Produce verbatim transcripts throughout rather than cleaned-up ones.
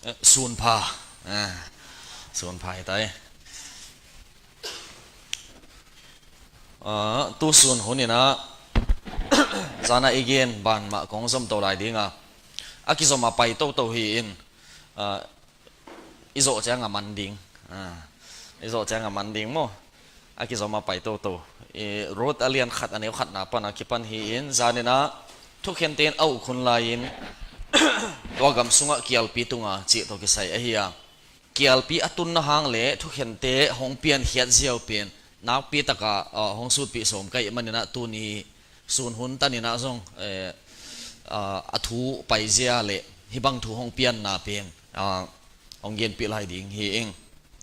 Eh, sunpha. Eh, sunpha hi tai. Ah, tu sun hun in ah, zan a i gen ban mah kong zom to lai ding a, a kizom a pai toto hi in, ah, i zawh ciang a man ding. Ah, i zawh ciang a man ding maw. A kizom a pai toto. I Ruth a lian khat a neu khatna pan a kipan hi in, zan in ah thukhente in a uk hun lai in, tua gam sungah kialpi tunga cih tawh kisai ahi a, kialpi a tunna hang le thukhente hong piankhiat ziau pen nakpi taka, ah, hong sutpih sawm ka hih man in ah tuni sun hun tan in ah zong, eh, ah, a thu paizia le hih bang thu hong pianna pen, ah, hong genpih lai ding hi ing.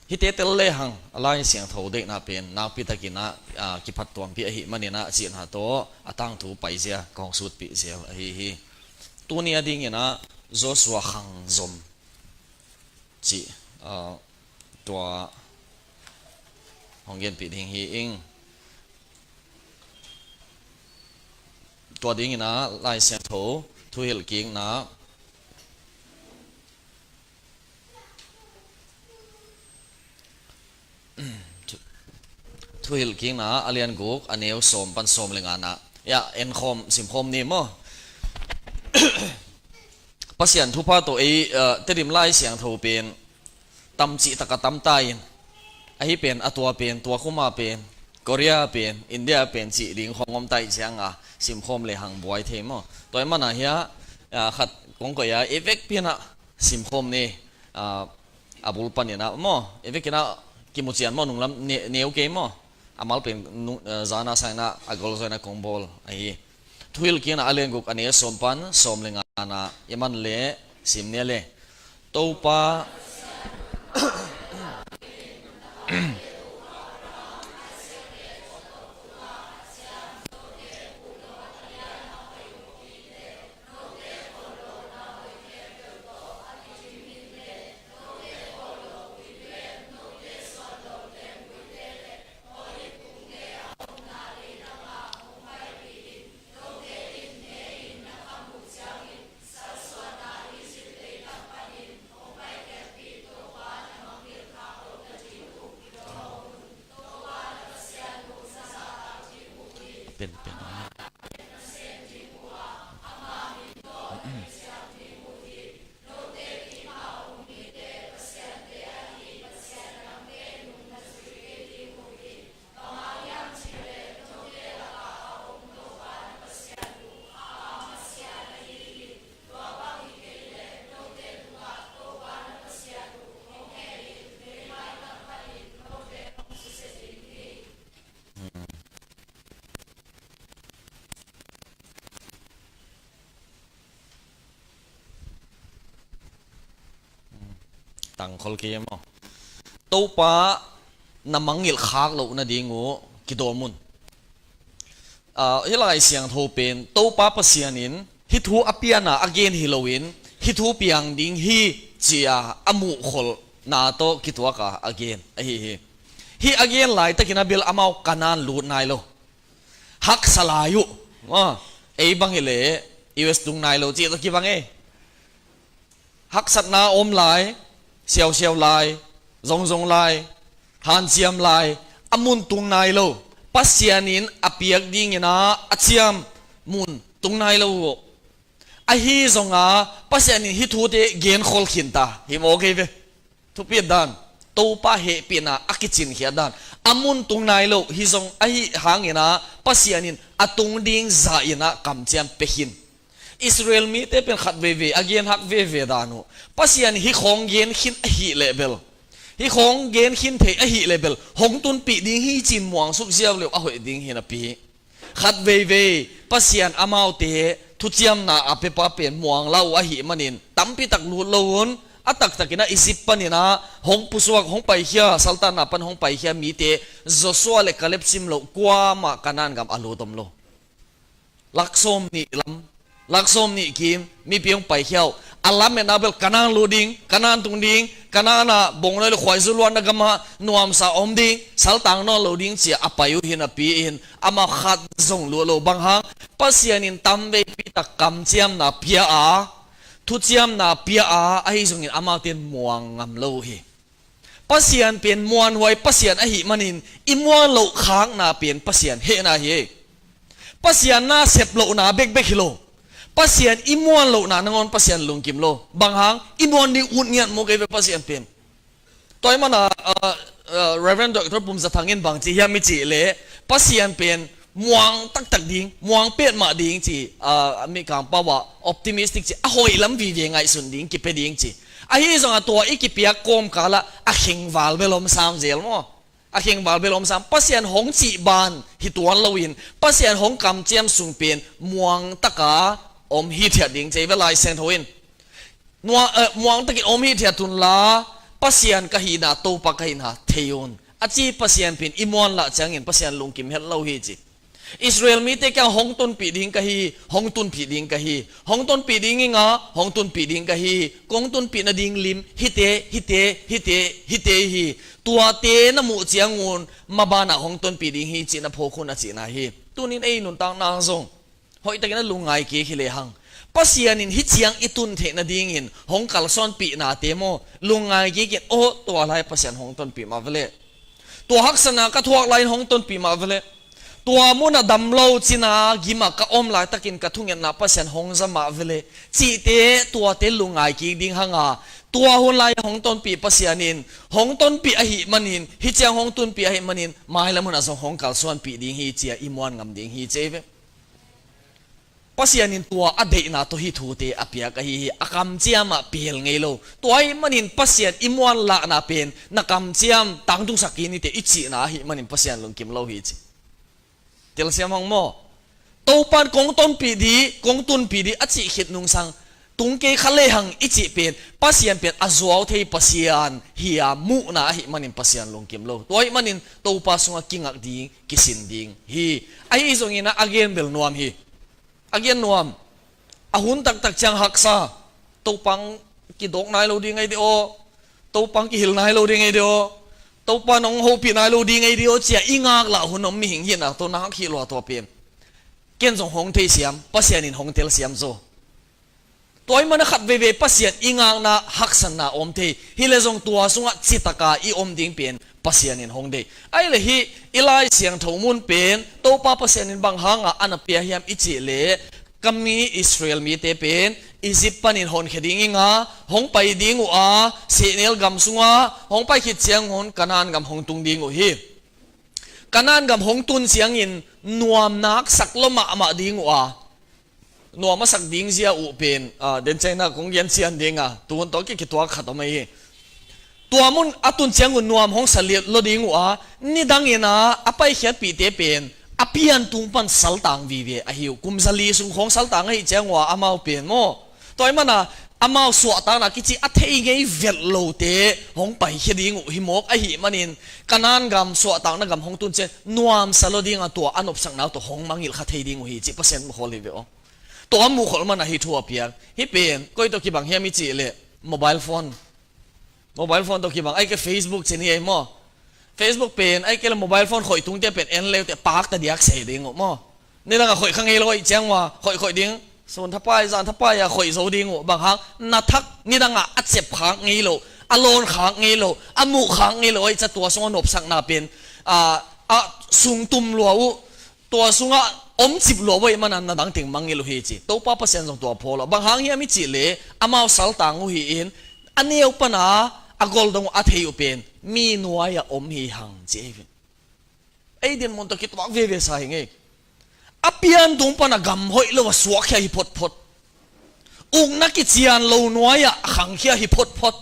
Hihte tel lehang a Lai Siangtho deihna pen nakpi takin ah, ah, kiphattuampih ahih man in ah cihna tawh a tangthu paizia kong sutpih zel ahi hi. Tuni a ding in ah Joshua khang zom cih, ah, tua hong genpih ding hi ing. Tua ding in ah Lai Siangtho thuhilhkikna, thu-, thuhilhkikna a lian guk a neu sawm pan sawm le ngana, ya, enkhawm simkhawm ni maw. Pasian thupha tawh ei, eh, Tedim Lai Siangtho pen tam cih taka tam ta in, ahi pen a tua pen, tua khuma pen, Korea pen, India pen cih ding khong om ta ih cianga simkhawm lehang buai thei maw. Tua ih man a hia, ah, khat kong koih a, i vekpi in ah simkhawm ni, ah, a bul pan in ah maw, i vek in ah kimucian maw, nunglam ne-, neu kei maw. A mal pen nung, eh, zan a sang in ah a golzaw in ah kong bawl ahi. Thuhilhkikna a lian guk a neu sawm pan sawm le ngana i man leh sim ni le. Topa Pen, pen. Tangkhol kei maw. Topa na mangngilh khak loh nading uh kidawm un. Ah, hih Lai Siangtho pen Topa Pasian in hih thu a pian a a gen hi loin, hih thu piang ding hi ci-a a muhkholhna tawh kituak a a gen ahi hi. Hih a gen laitakin a bel amau Kanaan lut nai lo. Haksa lai uh. Ah, ei bang hileh U S tung nai lo cih tawh kibang ei. Haksatna om lai, siausiau lai, zongzong lai, hanciam lai, a mun tung nai lo. Pasian in a piak dingin a, a ciam mun tung nai lo uh. Ahi zonga Pasian in hih thute genkhol khin ta hi maw kei ve. Thupi dan, Topa hehpihna a kicinkhiat dan. A mun tung nai lo, hi zong ahi hangin a, Pasian in a tung ding zah in a kamciam pia khin. Israel mite pen khat veivei a gen hak veve dan uh. Pasian hih khawng gen khin ahih leh bel, hih khawng gen khin thei ahih leh bel, hong tunpih ding hi ci-in muangsuk ziau leh a hoih ding hi napi. Khat veivei Pasian amaute thuciamna a piapa pen muang la uh ahih manin tampi tak lut lo un, a taktakin a Egypt panin a hong pusuak, hong paikhia, saltanna pan hong paikhia mite Joshua le Caleb sim loh kuamah Kanaan gam a lut om lo. Lak sawm nih lam, lak sawm nih kim mipi hong paikhia uh. A lametna bel Kanaan lut ding, Kanaan tung ding, Kanaan ah bawngnawi le khuaizu luatna gamah nuamsa om ding, saltang nawn lo ding ci-a a pai uh hi napi in, amah khat zong lut lo. Bang hang? Pasian in tamveipi tak kamciamna pia a, thuciamna pia a, ahi zongin amaute in muang ngam lo uh hi. Pasian pen muanhuai Pasian ahih manin i muan loh khakna pen Pasian hehna hi. Pasian na sep lohna bekbek hi lo. Pasian i muan lohna nangawn Pasian lungkim lo. Bang hang? I muan ding ut ngiat maw kei ve Pasian pen. Tua ahih manin, ah, ah, Reverend Doctor Pum Za Thang in bang ci hiam i cih leh, Pasian pen muang taktak ding, muang petmah ding ci, ah, Mikang pau ah optimistic ci, a hoih lam vive ngaihsun ding, kipia ding ci. Ahi zongin tua i kipiak kawmkal ah a khengval bel om sam zel maw. A khengval bel om sam. Pasian hong cih ban hi tuan loin, Pasian hong kamciam sung pen muang taka om hithiat ding ci hi ve Lai Siangtho in. Nua-, eh, muang takin om hithiat un la, Pasian ka hihna, Topa ka hihna thei un, a ci Pasian pen i muan lah ciangin Pasian lungkim het lo hi ci. Israel mite kiang hong tunpih ding ka hi, hong tunpih ding ka hi, hong tunpih ding ing a, hong tunpih ding ka hi, kong tunpih nading lim hite, hite, hite, hite hi. Tuate na muh ciangun mabanah hong tunpih ding hi cih na phawk un a cihna hi. Tunin ei nuntakna zong hoihtakin a lungngai kik hi lehang, Pasian in hih ciang i tun theih nadingin hong kalsuanpihnate maw, lungngai kikin, aw, tua lai Pasian hong tonpih mah veleh, tua haksatna ka thuak lai-in hong tonpih mah veleh, tua munah dam lo cina gimah ka om laitakin ka thungetna Pasian hong za mah veleh cihte, tuate lungngai kik ding hanga, tua hun lai hong tonpih Pasian in hong tonpih ahih manin, hih ciang hong tunpih ahih manin, mailam hunah zong hong kalsuanpih ding hi cia i muan ngam ding hi ci hi ve. Pasian in tua a deihna tawh hih thute a piak ahi hi. A kamciam ah pel ngei lo. Tua ahih manin Pasian i muanlahna pen na kamciam tangtungsak kei ni teh i cihna ahih manin Pasian lungkim lo hi ci. Telsiam hang maw? Topan kong tonpih ding, kong tunpih ding a cih khit nungsang tung kei kha lehang i cih pen Pasian pen a zuau thei Pasian hi a muhna ahih manin Pasian lungkim lo. Tua ahih manin Topa sungah kingak ding, kisin ding hi. Ahi zongin a gen bel nuam hi. A gen nuam. A hun taktak ciang haksa. Topa hong kidawk nai lo ding ei de aw. Topa hong kihil nai lo ding ei de aw. Topa in hong hopih nai lo ding ei de aw cia i ngak lah hun om mihing hihna tawh na hak hi lua tua pen. Ken zong hong theisiam, Pasian in hong telsiam zaw. Tua ahih manin a khat veivei Pasian i ngakna haksatna om thei. Hi leh zong tua sungah citaka i om ding pen Pasian in hong deih. Ahih leh hih i Lai Siangtho mun pen Topa Pasian in bang hanga a na pia hiam i cih leh, ka mi Israel mite pen Egypt panin honkhia ding ing a, hong pai ding uh a, sehnel gam sungah hong pai khit ciangun Kanaan gam hong tung ding uh hi. Kanaan gam hong tun ciangin nuam nak sak lua mahmah ding uh a, nuam a sak ding zia uh pen, ah, den ciangin ah kong gen cian ding a, tu hun tawh kikituak khat om ahi hi. Tua mun a tun ciangun nuam hong sa lua ding uh a, nidangin ah a paikhiatpihte pen a pian tung pan saltang vive ahi uh. Kum zali sung khawng saltang ahih ciang uh a amau pen maw. Tua ahih manin amau suahtakna kici a thei ngei vet lote hong paikhia ding uh hi mawk ahih manin Kanaan gam suahtakna gam hong tun ciang nuamsa lua ding a tua a nopsakna uh tawh hong mangngilh kha thei ding uh hi cih Pasian muhkholh hi ve aw. Tua muhkholh manin hih thu a piak. Hih pen koi tawh kibang hiam i cih leh mobile phone. Mobile phone tawh kibang, ahih kei leh Facebook ci ni ei maw. Facebook pen, ahih kei leh mobile phone khoih tungte pen en leuteh pakta diak sei ding uh maw. Nidangah khoih kha ngei lo ahih ciang uh a, khoih khoih ding. Sun thapai, zan thapai a khoih zo ding uh. Bang hang, na thak nidangah a cep khak ngei lo, a lawn khak ngei lo, a muh khak ngei lo ahih ciang tua sungah nopsakna pen, a, a sung tum lua uh. Tua sungah om cip lua uh ahih manin na dang teng mangngilh uh hi ci. Topa Pasian zong tua phawl a. Bang hang hiam i cih leh amau saltang uh hi-in a neu pan a a gol dong uh a thei uh pen mi nuai-ah om hi hang ci hi. Ei dinmun tawh kituak veve sa hi ngei. A pian tung pan a gam hoih lo a suakkhia hi photphot. Ukna kician lo nuai-ah a khangkhia hi photphot.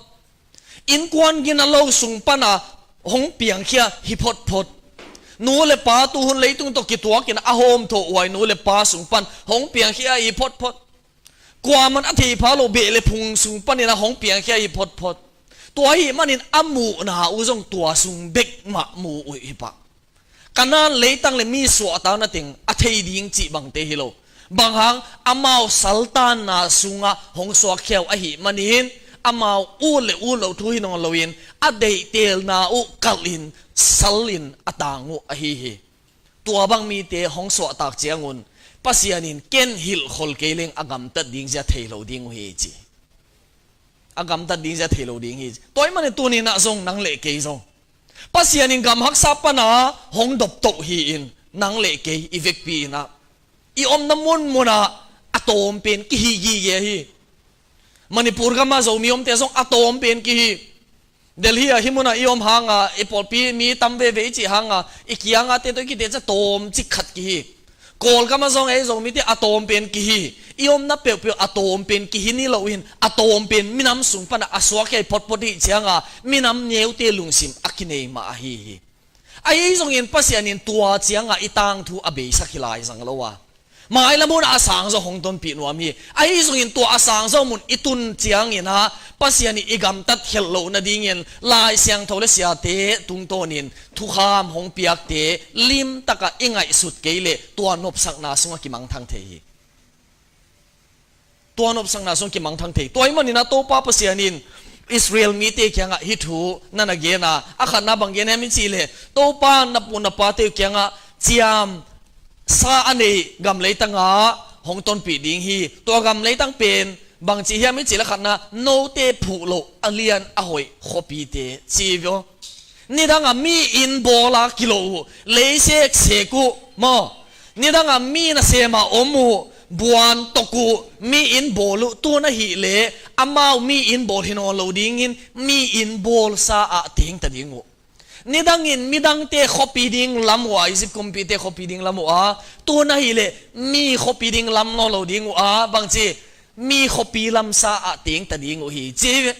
Innkuan gina lo sung pan a hong piangkhia hi photphot. Nu le pa tu hun leitung tawh kituakin a hawmthawh huai nu le pa sung pan hong piangkhia hi photphot. Kuaman a theipha lo beh le phung sung panin a hong piangkhia hi photphot. Tua ahih manin a muhna uh zong tua sung bek mah mu uh hi pah. Kanaan leitang le mi suahtakna teng a thei ding cih bangte hi lo. Bang hang, amau saltanna sungah hong suakkhia uh ahih manin amau ut le ut loh thu hi nawn loin a deihtelna uh kalhin salin a tang uh ahi hi. Tua bang mite hong suahtak ciangun Pasian in ken hilhkhol kei leng a gamtat ding zia thei lo ding uh hi ci. a gamtat ding zia thei lo ding hi. Tua ahih manin tuni-in ah zong nang le kei zong Pasian in gam haksa pana hong doptoh hi-in, nang le kei i vekpi-in ah i omna munmun ah a tawm pen kihi gige hi. Manipur gamah Zomi omte zong a tawm pen kihi. Delhi ah hih munah i om hanga, i pawlpi mi tam veve i cih hanga, i kiangahte tawh i kite ciang tawmcik khat kihi. Kawlgamah zong ei Zomite a tawm pen kihi. I omna peuhpeuh a tawm pen kihi ni lo in, a tawm pen minam sung pana a suak hi photphot i hih cianga, minam neute lungsim a kinei mah ahi hi. Ahi zongin Pasian in tua cianga i tangthu a beisak hi lai zang lo a, mailam hun a sangzaw hong tonpih nuam hi. Ahi zongin tua a sangzaw mun i tun ciangin ah Pasian in i gamtat khelh loh nadingin Lai Siangtho le siate tungtawnin thukham hong piakte limtaka i ngaihsut kei leh tua nopsakna sungah kimangthang thei hi. Tua nopsakna sung kimangthang thei. Tua ahih manin ah Topa Pasian in Israel mite kiangah hih thu na na gen a, a khatna bang gen hiam i cih leh, Topa na pu na pate uh kiangah ciamsa a nei gam leitangah hong tonpih ding hi. Tua gam leitang pen bangci hiam i cih leh, khatna, note phuh loh a lian a hoih khuapite ci hi ve aw. Nidangah mi inn bawl a kiloh uh, lei seksek uh maw, nidangah mi nasem a om uh, buan tok uh, mi inn bawl uh, tua ahih leh amau mi inn bawl hi nawn lo dingin mi inn bawlsa ah tengta ding uh. Nidangin midangte khuapi ding lam uh a, Egypt kumpite khuapi ding lam uh a, tua ahih leh mi khuapi ding lam nawn lo ding uh a, bangci, mi khuapi lamsa ah tengta ding uh hi ci hi ve.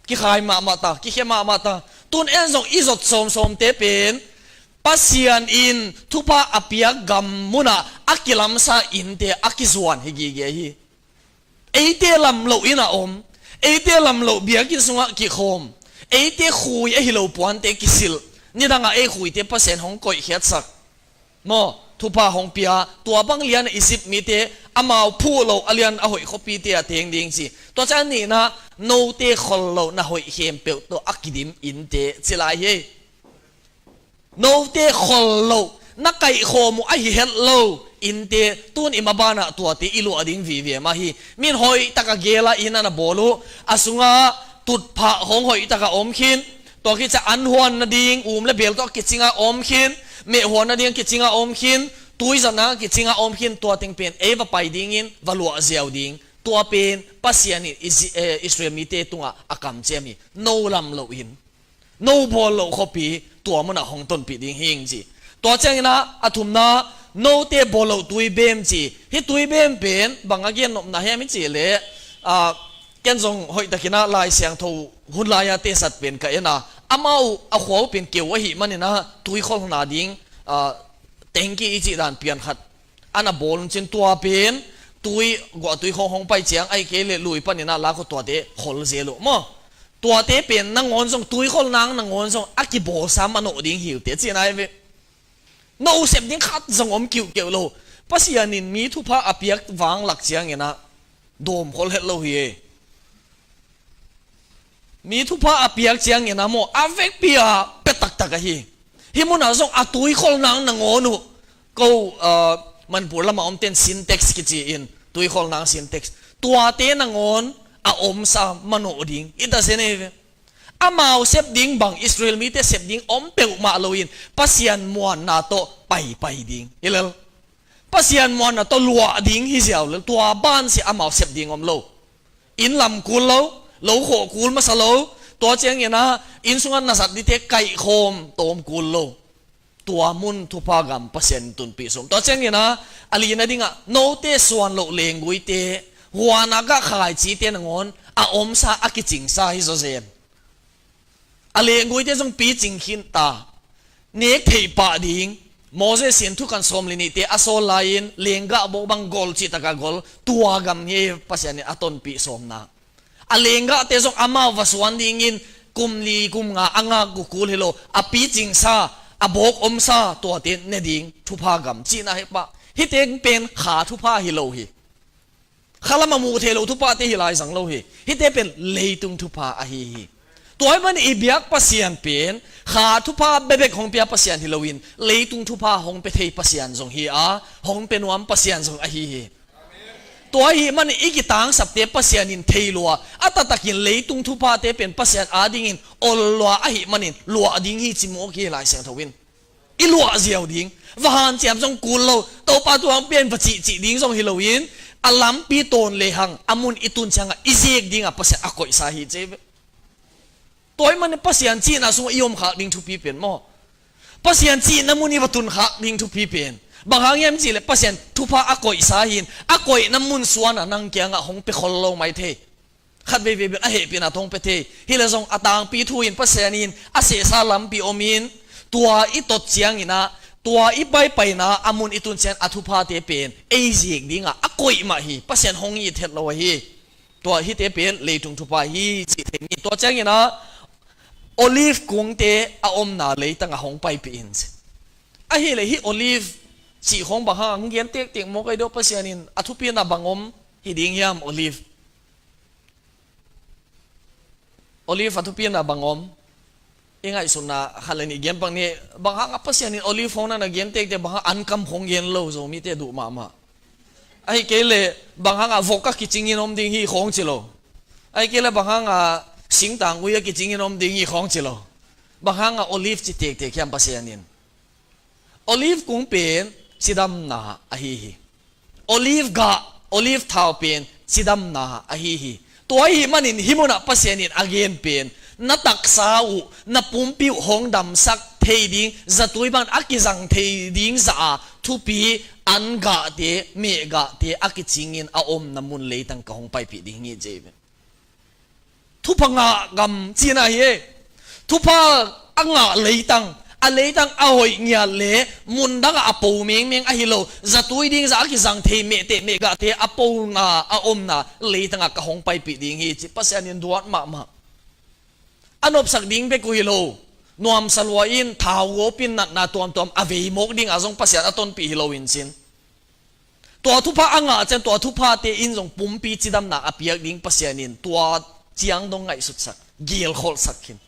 Kikhai mahmah ta, kikhia mahmah ta. Tun en zong i zot sawmsawmte pen Pasian in thupha a piak gam munah a kilamsa innte a kizuan hi gige hi. Eite lam loh in a om, eite lam loh biakinn sungah kikhawm, eite khui ahi lo puante kisilh, nidangah ei khuite Pasian hong koihkhiatsak maw, thupha hong pia, tua bang lian a Egypt mite amau phuh loh a lian a hoih khuapite a teng ding ci. Tua ciang a nihna, note khol loh na hoih khempeuh tawh a kidim innte ci lai hi. Note khol loh, na kaihkhawm uh ahi het lo innte, tun i mabanah tuate i luah ding vive mah hi. Min hoih taka gela inn a na bawl uh, a sungah tutphah hong hoih taka om khin, tua khit ciang an huan nading um le bel tawh a kicingah om khin, meh huan nading a kicingah om khin, tui zat nading a kicingah om khin, tua teng pen ei va pai dingin va luah ziau ding. Tua pen Pasian in Isi-, eh, Israel mite tungah a kamciam hi. No lam loh in, no bawl loh khuapi tua munah hong tonpih ding hi ing ci. Tua ciangin ah a thumna, note bawl loh tuibem ci. Hih tuibem pen bang a gen nopna hiam i cih leh, ah, ken zong hoihtakin ah Lai Siangtho hun lai-a tesat pen ka en a, amau a khua uh pen keu ahih manin ah tuikholhna ding, ah, tengki i cih dan pian khat a na bawl un cin, tua pen tui, guahtui khawng hong pai ciang ahih kei leh lui panin ah lak uh, tuate khol zel uh maw. Tuate pen nangawn zong, tuikhol nang nangawn zong a kibawlsa manawh ding hi uh teh cihna hi ve. No sep ding khat zong om kiuhkeuh lo. Pasian in mi thupha a piak vanglak ciangin ah dawmkhol het lo hi e. Mi thupha a piak ciangin ah maw, a vekpi-a pia taktak ahi. Hih munah zong a tuikhol nang nangawn uh, ko, ah, Manipur lamah omten Sintex kici-in, tuikhol nang Sintex, tuate nangawn a omsa manawh ding i ta zen hi ve. Amau sep ding bang, Israel mite sep ding om peuhmah loin Pasian muanna tawh paipai ding hi lel. Pasian muanna tawh luah ding hi ziau lel. Tua bansi amau sep ding om lo. Inn lam kul lo, lo khawh kul masa lo. Tua ciangin ah inn sungah na zat dingte kaihkhawm tawm kul lo. Tua mun thupha gam Pasian in tunpih sawm. Tua ciangin ah a lina dingah, note suan loh lengguite, huan a gah khaicite nangawn a omsa a kicingsa hi zawzen. A lengguite zong picing khin ta. Nek theih pah ding. Moses in Thukham sawm le nihte a sawl lai-in lenggah bawk bang gol cih takah gol. Tua gam hi Pasian in a tonpih sawmna. A lenggahte zong amau va suan dingin kum li kum nga a ngak uh kul hi lo, a picingsa, a bawk omsa tuate ne ding thupha gam cihna hi pah. Hih teng pen kha thupha hi lo hi. Khalam a muh theih loh thuphate hi lai zang lo hi. Hihte pen leitung thupha ahi hi. Tua ahih manin i biak Pasian pen kha thupha bekbek hong pia Pasian hi loin leitung thupha hong pia thei Pasian zong hi a, hong pia nuam Pasian zong ahi hi. Tua ahih manin i kitangsapte Pasian in thei lua, a taktakin leitung thuphate pen Pasian adingin ol lua ahih manin luah ding hi ci mawk hi Lai Siangtho in. I luah ziau ding, va hanciam zong kul lo, Topa tua hong pia in va cihcih ding zong hi loin, a lampi tawn lehang a mun i tun ciangah i zik dingah Pasian a koihsa hi ci. Tua ahih manin Pasian cihna sungah i om khak ding thupi pen maw? Pasian cihna mun i va tun khak ding thupi pen. Bang hang hiam cihleh Pasian thupha a koihsa hi-in, a koihna mun suanah nang kiangah hong pia khol lo mai thei. Khat veivei bel a hehpihna tawh hong pia thei. Hi leh zong a tangpi thu in Pasian in a sehsa lampi om in, tua i tot ciangin ah, tua i paipaina a mun i tun ciang a thuphate pen ei zik dingah a koih mah hi. Pasian hong it het lo ahi. Tua hihte pen leitung thupha hi cih thei ni. Tua ciangin ah olive kungte a omna leitangah hong paipih in ci. Ahih leh hih olive cih khawng bang hang hong gen tektek mawk ahi diam, Pasian in a thupina bang om hi ding hiam olive? Olive a thupina bang om? I ngaihsutna khat le nih gen pak ni. Bang hangah Pasian in olive khawng na na gen tektek, bang hang ankam khawng gen lo, Zomite duh mahmah. Ahih kei leh bang hangah vok a kicingin om ding hi khawng ci lo. Ahih kei leh bang hangah singtang ui a kicingin om ding hi khawng ci lo. Bang hangah olive ci tektek hiam Pasian in? Olive kung pen cidamna ahi hi. Olive gah, olive thau pen cidamna ahi hi. Tua ahih manin hih munah Pasian in a gen pen, na taksa uh, na pumpi uh hong damsak thei ding zatui bang a kizang thei ding zah a thupi, an gahte, meh gahte a kicingin a omna mun leitang ka hong paipih ding hi ci hi. Thupha ngah gam cihna hi e. Thupha a ngah leitang, a leitang a hoih ngiat le mun dangah a po mengmeng ahi lo, zatui ding zah a kizang thei mehteh mehgahte a pona a omna leitangah ka hong paipih ding hi ci Pasian in duat mahmah. A nopsak ding bek uh hi lo, nuamsa lua in thau gawpin natna tuamtuam a vei mawk dingah zong Pasian a tonpih hi lo in cin. Tua thupha a ngah ciang tua thuphate in zong pumpi cidamna a piak ding Pasian in tua ciang dong ngaihsutsak, gilkholhsak khin.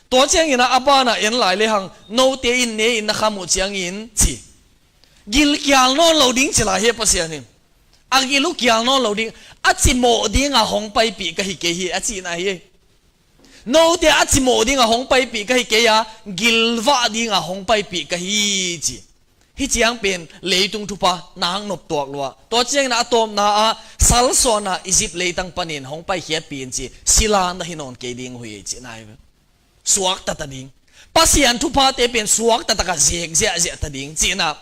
Tua ciangin a banah en lai lehang, note in ne in na kham uh ciangin ci. Gilkial nawn lo ding ci lai hi Pasian in. A gil uh kial nawn lo ding, a cimawh dingah hong paipih ka hi kei hi a cihna hi. Note a cimawh dingah hong paipih ka hi kei a, gilvah dingah hong paipih ka hi ci. Hih ciang pen leitung thupha nak nop tuak lua. Tua ciangin a tawpna ah salsuanna Egypt leitang panin hong paikhiatpih in ci, sila na hi nawn kei ding uh hi cihna hi. Suakta ta ding. Pasian thuphate pen suakta takah zek ziahziah ta ding cihna.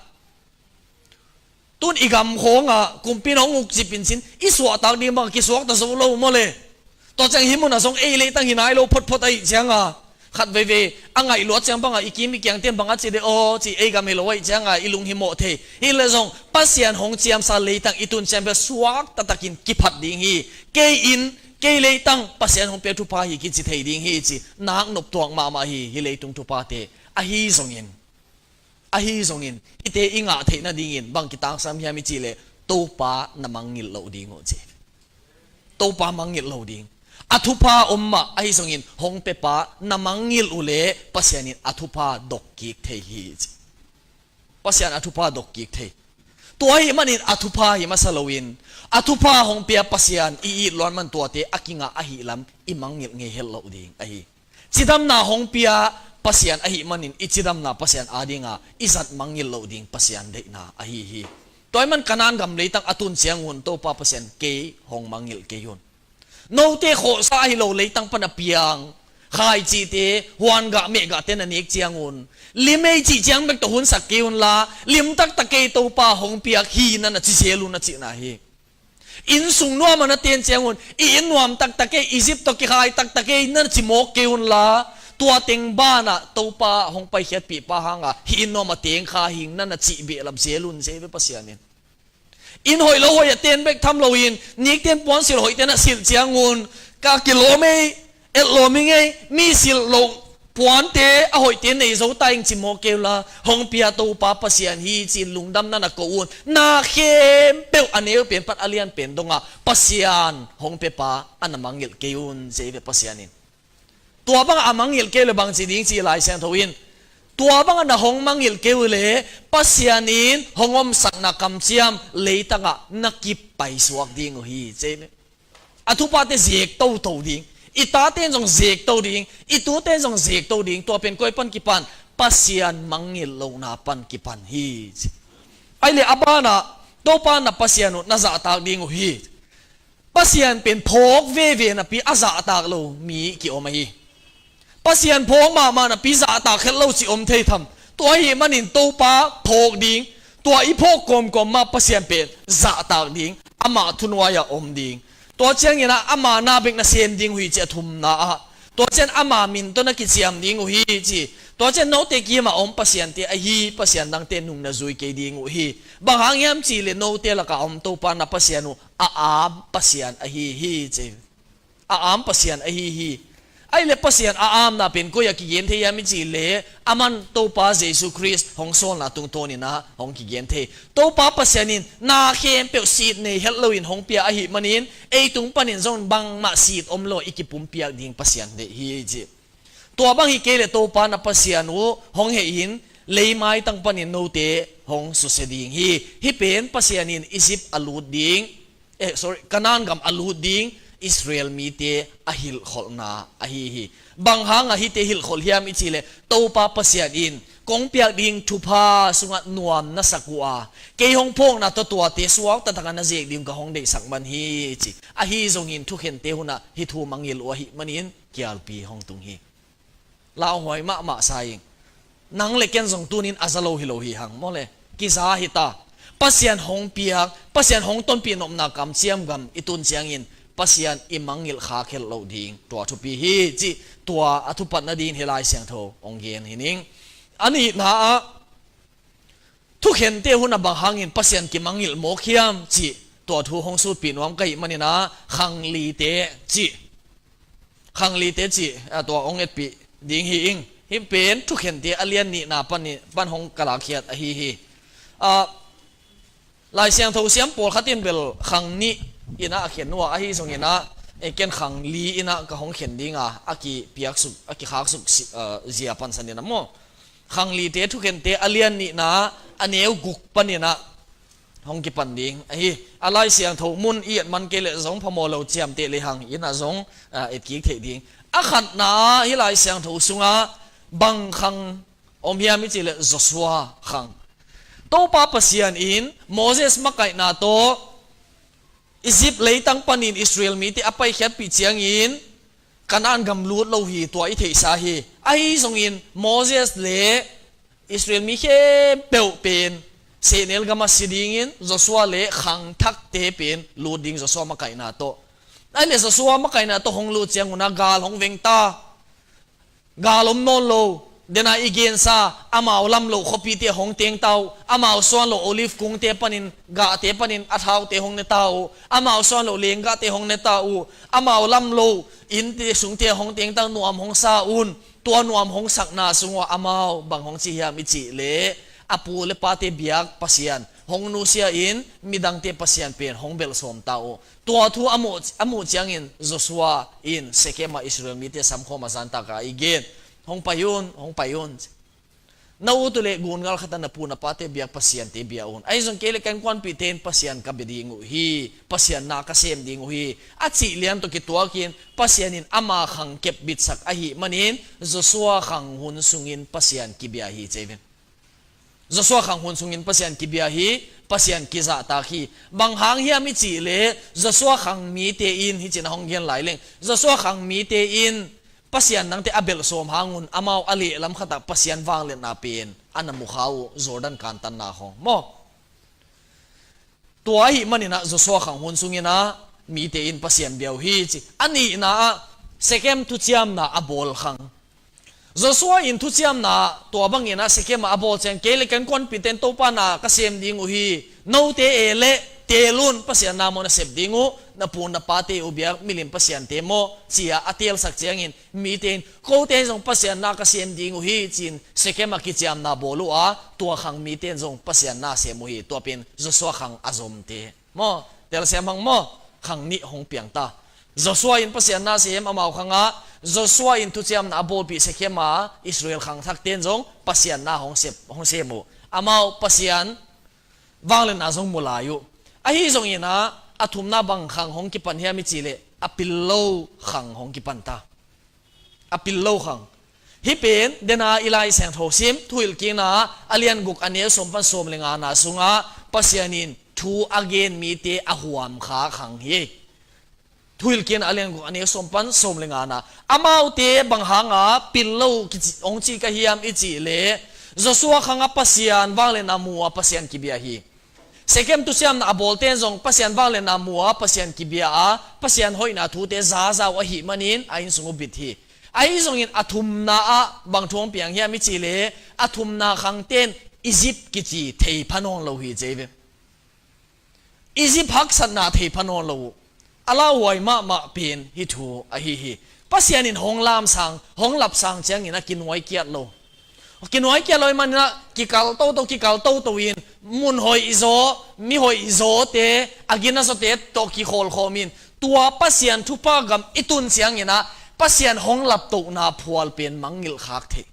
Tun i gam khawngah kumpi in hong ukzip in cin, i suahtak ding bangah kisuakta zo lo maw le. Tua ciang hih munah zong ei leitang hi nai lo photphot ahih cianga, khat veivei a ngaih luat ciang bangah i kim i kiangte in bangah ci dih aw ci, ei gam hi lo ahih cianga i lunghimawh thei. Hi leh zong Pasian hong ciamsa leitang i tun ciang bel suakta takin kiphat ding hi. Kei in, kei leitang Pasian hong pia thupha hi kici thei ding hi ci, nak nop tuak mahmah hi, hih leitung thuphate. Ahi zongin, ahi zongin, hihte i ngah theih nadingin bang kitangsam hiam i cih leh, Topa na mangngilh loh ding uh ci. Topa mangngilh lo ding. A thupha om mah ahi zongin hong piapa na mangngilh uh leh Pasian in a thupha dokkik thei hi ci. Pasian a thupha dokkik thei. Tua ahih manin a thupha hi masa loin, a thupha hong pia Pasian i it luat man tuate a kingah ahih lam i mangngilh ngei het loh ding ahi. Cidamna hong pia Pasian ahih manin i cidamna Pasian adinga i zat mangngilh loh ding Pasian deihna ahi hi. Tua ahih man Kanaan gam leitang a tun ciangun Topa Pasian kei hong mangngilh kei un. Note khawhsa ahi lo leitang pan a piang, khaicihte, huangah mehgahte na nek ciangun, lim ei cih ciang bek tawh hunsak kei unla, lim taktak kei Topa hong piak hi na na ci zel un a cihna hi. Innsung nuam a na ten ciangun, i inn nuam taktak ei, Egypt tawh kikhai taktak ei na na ci mawk kei unla, tua teng banah Topa hong paikhiatpihpa hanga hih inn nuam a teng kha hing na na cih behlap zel un ci hi ve Pasian in. Inn hoih lo hoih a ten bek tham loin, nikten puansilh hoihte na silh ciangun, ka kilawm ei, etlawm ing ei, mi silh loh puante a hoihte nei zo ta ing ci mawk kei unla, hong pia Topa Pasian hi ci-in lungdam na na ko un. Na khempeuh a neu pen pan a lian pen dongah Pasian hong piapa a na mangngilh kei un ci hi ve Pasian in. Tua bangah a mangngilh kei leh bang ci ding ci Lai Siangtho in, Tua bangah na hong mangngilh kei uh leh Pasian in hong omsakna kamciam leitangah na kip paisuak ding uh hi, ci hi. A thupate zek toto ding, i tate in zong zek to ding, i tute in zong zek to ding. Tua pen koi pan kipan? Pasian mangngilh lohna pan kipan hi, ci. Ahih leh a banah Topa na Pasian uh na zahtak ding uh hi. Pasian pen phawk veve napi a zahtak lo mi ki-om ahi. Pasian phawk mahmah napi zahtak khet lo ci om thei tham? Tua ahih manin Topa phawk ding, tua i phawk kawmkawm mah Pasian pen zahtak ding, amah thunuai-ah om ding. Tua ciangin ah ama na bek nasem ding uh hi, ci a thumna ah. Tua ciang ama min tawh na kiciam ding uh hi, ci. Tua ciang note kimah om pasiante ahi pasian dangte nung na zui kei ding uh hi. Bang hang hiam cih leh note lakah a om Topa na Pasian uh a am Pasian ahi hi, ci. A am Pasian ahi hi. Ahih leh Pasian a amna pen koi-ah kigen thei hiam i cih leh, aman Topa Jesu Khrist hong sawlna tungtawnin ah hong kigen thei. Topa Pasian in na khempeuh sit nei het loin hong pia ahih manin, ei tung panin zong bangmah sit om lo i kipumpiak ding Pasian deih hi, ci. Tua bang hi kei leh Topa na Pasian uh hong heh in, leimaitang panin note hong susia ding hi. Hih pen Pasian in Egypt a lut ding, eh, sorry, Kanaan gam a lut ding Israel mite a hilhkholhna ahi hi. Bang hangah hihte hilhkholh hiam i cih leh, Topa Pasian in kong piak ding thupha sungah nuam na sak uh a, kei hong phawkna tawh tuate suak taktakah na zek ding uh ka hong deihsak man hi, ci. Ahi zongin thukhente hunah hih thu mangngilh uh ahih manin kialpi hong tung hi. Lauhuai mahmah sa ing. Nang le ken zong tunin a za lo hi lo hi hang maw le. Kiza hi ta. Pasian hong piak, Pasian hong tonpih nopna kamciam gam i tun ciangin Pasian i mangngilh kha khelh loh ding tua thupi hi, cih tua a thupat nadingin hih Lai Siangtho hong gen hi ning. A nihna ah, thukhente hunah bang hangin Pasian kimangngilh mawk hiam cih tua thu hong sutpih nuam ka hih manin ah, khanglite cih, khanglite cih, a, tua hong etpih ding hi ing. Hih pen thukhente a lian nihna pan, pan hong ka lakkhiat ahi hi. A, Lai Siangtho siam pawlkhat in bel khang nih in ah a khen uh a, ahi zongin ah, e, ken khangli in ah ka hong khen ding a, a kipiaksuk, a kikhaksuk si, a, zia pansan in ah maw. Khanglite thukhente a lian nihna a neu guk panin ah hong kipan ding ahi. A Lai Siangtho mun i et man kei leh zong phamawh lo, ciamteh lehang in ah zong, a, et kik theih ding. A khatna ah hih Lai Siangtho sungah bang khang om hiam i cih leh Joshua khang. Topa Pasian in Moses makaihna tawh Egypt leitang panin Israel mite a paikhiatpih ciangin Kanaan gam lut lo hi, tua i theihsa hi. Ahi zongin Moses le Israel mi khempeuh pen sehnel gamah si dingin, Joshua le khangthakte pen lut ding Joshua makaihna tawh. Ahih leh Joshua makaihna tawh hong lut ciangun ah gal hong veng ta. Gal om nawn lo, dena i gensa, amau lam loh khuapite hong teng ta uh, amau suan loh olive kungte panin, gahte panin a thaute hong ne ta uh, amau suan loh lenggahte hong ne ta uh, amau lam loh innte sungte hong teng ta uh, nuam hong sa un, tua nuam hong sakna sung uh ah amau bang hong ci hiam i cih leh, a pu le pate biak Pasian hong nusia in, midangte Pasian pen hong belh sawm ta uh. Tua thu a muh, a muh ciangin Joshua in Shechem ah Israel mite samkhawm a zan tak a i gen. Hong pai un, hong pai un. Na ut uh leh gun ngal khat ah na pu na pate biak Pasiante bia un. Ahi zong kei le ka innkuanpihte in Pasian ka bia ding uh hi, Pasian na ka sem ding uh hi, a cih lian tawh kituakin Pasian in ama khang kepbitsak ahih manin Joshua khang hun sungin Pasian kibia hi, ci hi. Joshua khang hun sungin Pasian kibia hi, Pasian kizahtak hi. Bang hang hiam i cih leh Joshua khang mite in, hih ci-in a hong gen lai leng, Joshua khang mite in Pasian dangte a belh sawm hangun amau a lehlam khatah Pasian vangliatna pen a na mu kha uh, Jordan kantanna khawng maw. Tua ahih manin ah Joshua khang hun sungin ah mite in Pasian bia uh hi, ci. A nihna ah Shechem thuciamna a bawl khang. Joshua in thuciamna tua bangin ah Shechem ah a bawl ciang, kei le ka innkuanpihte in Topa na ka sem ding uh hi, note e le teel un, Pasian na maw na sep ding uh, na pu na pate uh biak milim pasiante maw, ci-a a teelsak ciangin, mite in, kote in zong Pasian na ka sem ding uh hi, ci-in Shechem ah kiciamna bawl uh a, tua khang mite in zong Pasian na sem uh hi. Tua pen Joshua khang a zomte maw, telsiam hang maw, khang nih hong piang ta. Joshua in Pasian na sem, amau khangah Joshua in thuciamna a bawlpih Shekhem a Israel khangthakte in zong Pasian na hong sep, hong sem uh. Amau Pasian vangliatna zong mu lai uh. Ahi zongin ah, a thumna bang khang hong kipan hiam i cih leh, a pil lo khang hong kipan ta. A pil lo khang. Hih pen, dena i Lai Siangtho sim, Thuhilhkikna, a lian guk a neu sawm pan sawm le ngana sungah, Pasian in thu a gen mite a huam kha khang hi. Thuhilhkikna a lian guk a neu sawm pan sawm le ngana. Amaute bang hanga pil lo kici, hong ci ka hiam i cih leh, Joshua khangah Pasian vangliatna mu a Pasian kibia hi. Shekhem thuciamna a bawlte in zong Pasian vangliatna mu a Pasian kibia a, Pasian hoihna thute zaza uh ahih manin a innsung uh bit hi. Ahi zongin a thumna ah bang thu hong piang hiam i cih leh, a thumna khangte in Egypt kici thei pha nawn lo hi ci ve. Egypt haksatna thei pha nawn lo uh. A lauhuai mahmah pen hih thu ahi hi. Pasian in hong lamsang, hong lapsang ciangin a kinuai kiat lo. Kinuai kiat lo ahih manin ah kikal toto, kikal toto in mun hoih zaw, mi hoih zawte, a gina zawte tawh kikhawlkhawm in, tua Pasian thupha gam i tun ciangin ah Pasian hong laptohna phual pen mangngilh khak thei.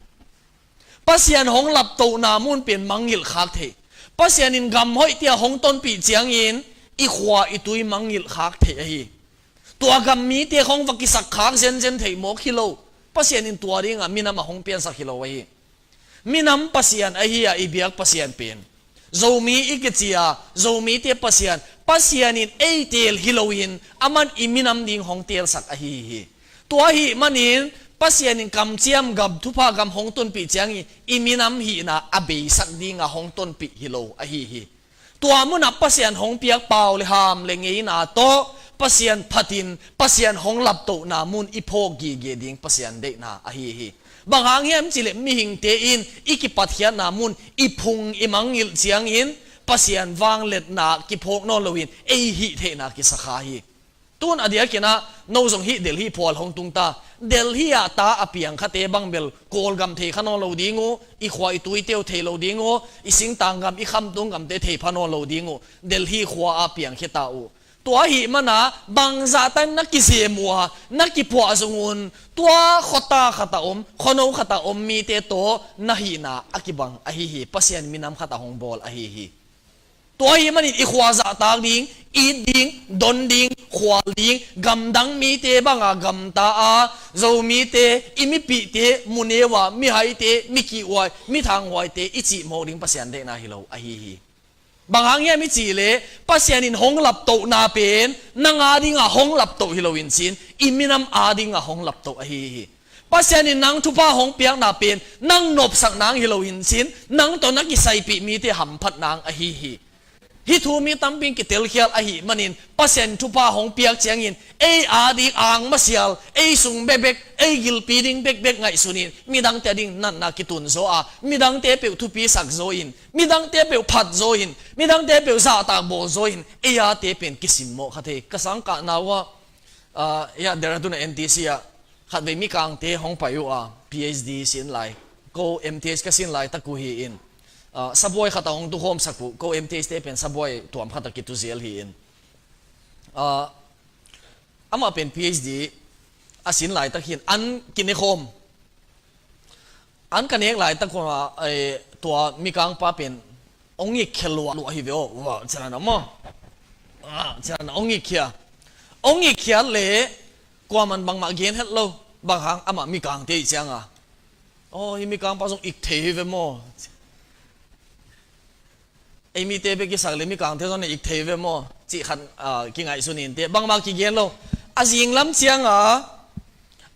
Pasian hong laptohna mun pen mangngilh khak thei. Pasian in gam hoih tia hong tonpih ciangin i khua i tui mangngilh khak thei ahi. Tua gam mite hong va kisak khak zenzen thei mawk hi lo. Pasian in tua dingah minam a hong piansak hi lo ahi. Minam Pasian ahi a i biak Pasian pen. Zomi i kici a, Zomite Pasian, Pasian in ei teel hi loin, aman i minam ding hong teelsak ahi hi. Tua ahih manin, Pasian in kamciam gam, thupha gam hong tunpih ciangin, i minam hihna a beisak dinga hong tonpih hi lo ahi hi. Tua munah Pasian hong piak pau le ham le ngeina tawh, Pasian phatin, Pasian hong laptohna mun i phawk gige ding Pasian deihna ahi hi. Bang hang hiam cih leh mihingte in i kipatkhiatna mun i phung i mangngilh ciangin Pasian vangliatna kiphawk nawn loin ei hih theihna kisa kha hi. Tun a diakin ah no zong hih Delhi phual hong tung ta. Delhi ah ta a piang khate bang bel Kawlgam thei kha nawn lo ding uh, i khua i tuite uh thei lo ding uh, i singtang gam i khamtung gamte thei pha nawn lo ding uh. Delhi khua ah piang khia ta uh. Tua ahih mana bangzah tan na kizem uh a, na kiphuah zong un, tua khuata khat a om, khuano khat a om mite tawh na hihna a kibang ahi hi, Pasian minam khat a hong bawl ahi hi. Tua ahih manin i khua zahtak ding, it ding, don ding, khual ding, gamdang mite banga gamta a, Zomite, i mipihte, muneu a, mihaite, mikihhuai, mithanghuaite, i cihmawk ding Pasian deihna hi lo ahi hi. Bang hang hiam i cih leh, Pasian in hong laptohna pen, nang a dingah hong laptoh hi lo in cin, i minam a dingah hong laptoh ahi hi. Pasian in nang thupha hong piakna pen, nang nopsak nang hi lo in cin, nang tawh na kisaipih mite hamphat nang ahi hi. Hih thu mi tampi in kitelkhial ahih manin, Pasian thupha hong piak ciangin, ei a ding ang masial, ei sung bekbek, ei gilpi ding bekbek ngaihsun in, midangte a ding natna kitun zaw a, midangte peuh thupi sak zaw in, midangte peuh phat zaw in, midangte peuh zahtak bawl zaw in, ei a te pen kisimmawh kha thei. Ka sangkahna uh ah, ah, ya, Dehradun ah N T C ah, khatvei Mikangte hong pai uh a, P H D sin lai, ko M T H ka sin laitak uh hi in, ah, sabuai khat a hong tukhawmsak uh, ko M T H te pen sabuai tuam khat a kitu zel hi in. Ah, amah pen P H D a sin laitak hi in, an kinekhawm. An ka nek laitak uh a, eh, tua Mikangpa pen hong ikkhia luahluah hi ve aw. Wah, cian a maw. Ah, cian a hong ikkhia. Hong ikkhiat leh kuaman bangmah gen het lo. Bang hang amah Mikangte i cianga. Aw, hih Mikangpa zong ik thei hi ve maw. Ei mite bek kisak leh Mikangte zong na ik thei ve maw, cih khat, ah, kingaihsun in teh. Bangmah kigen lo. A zinglam cianga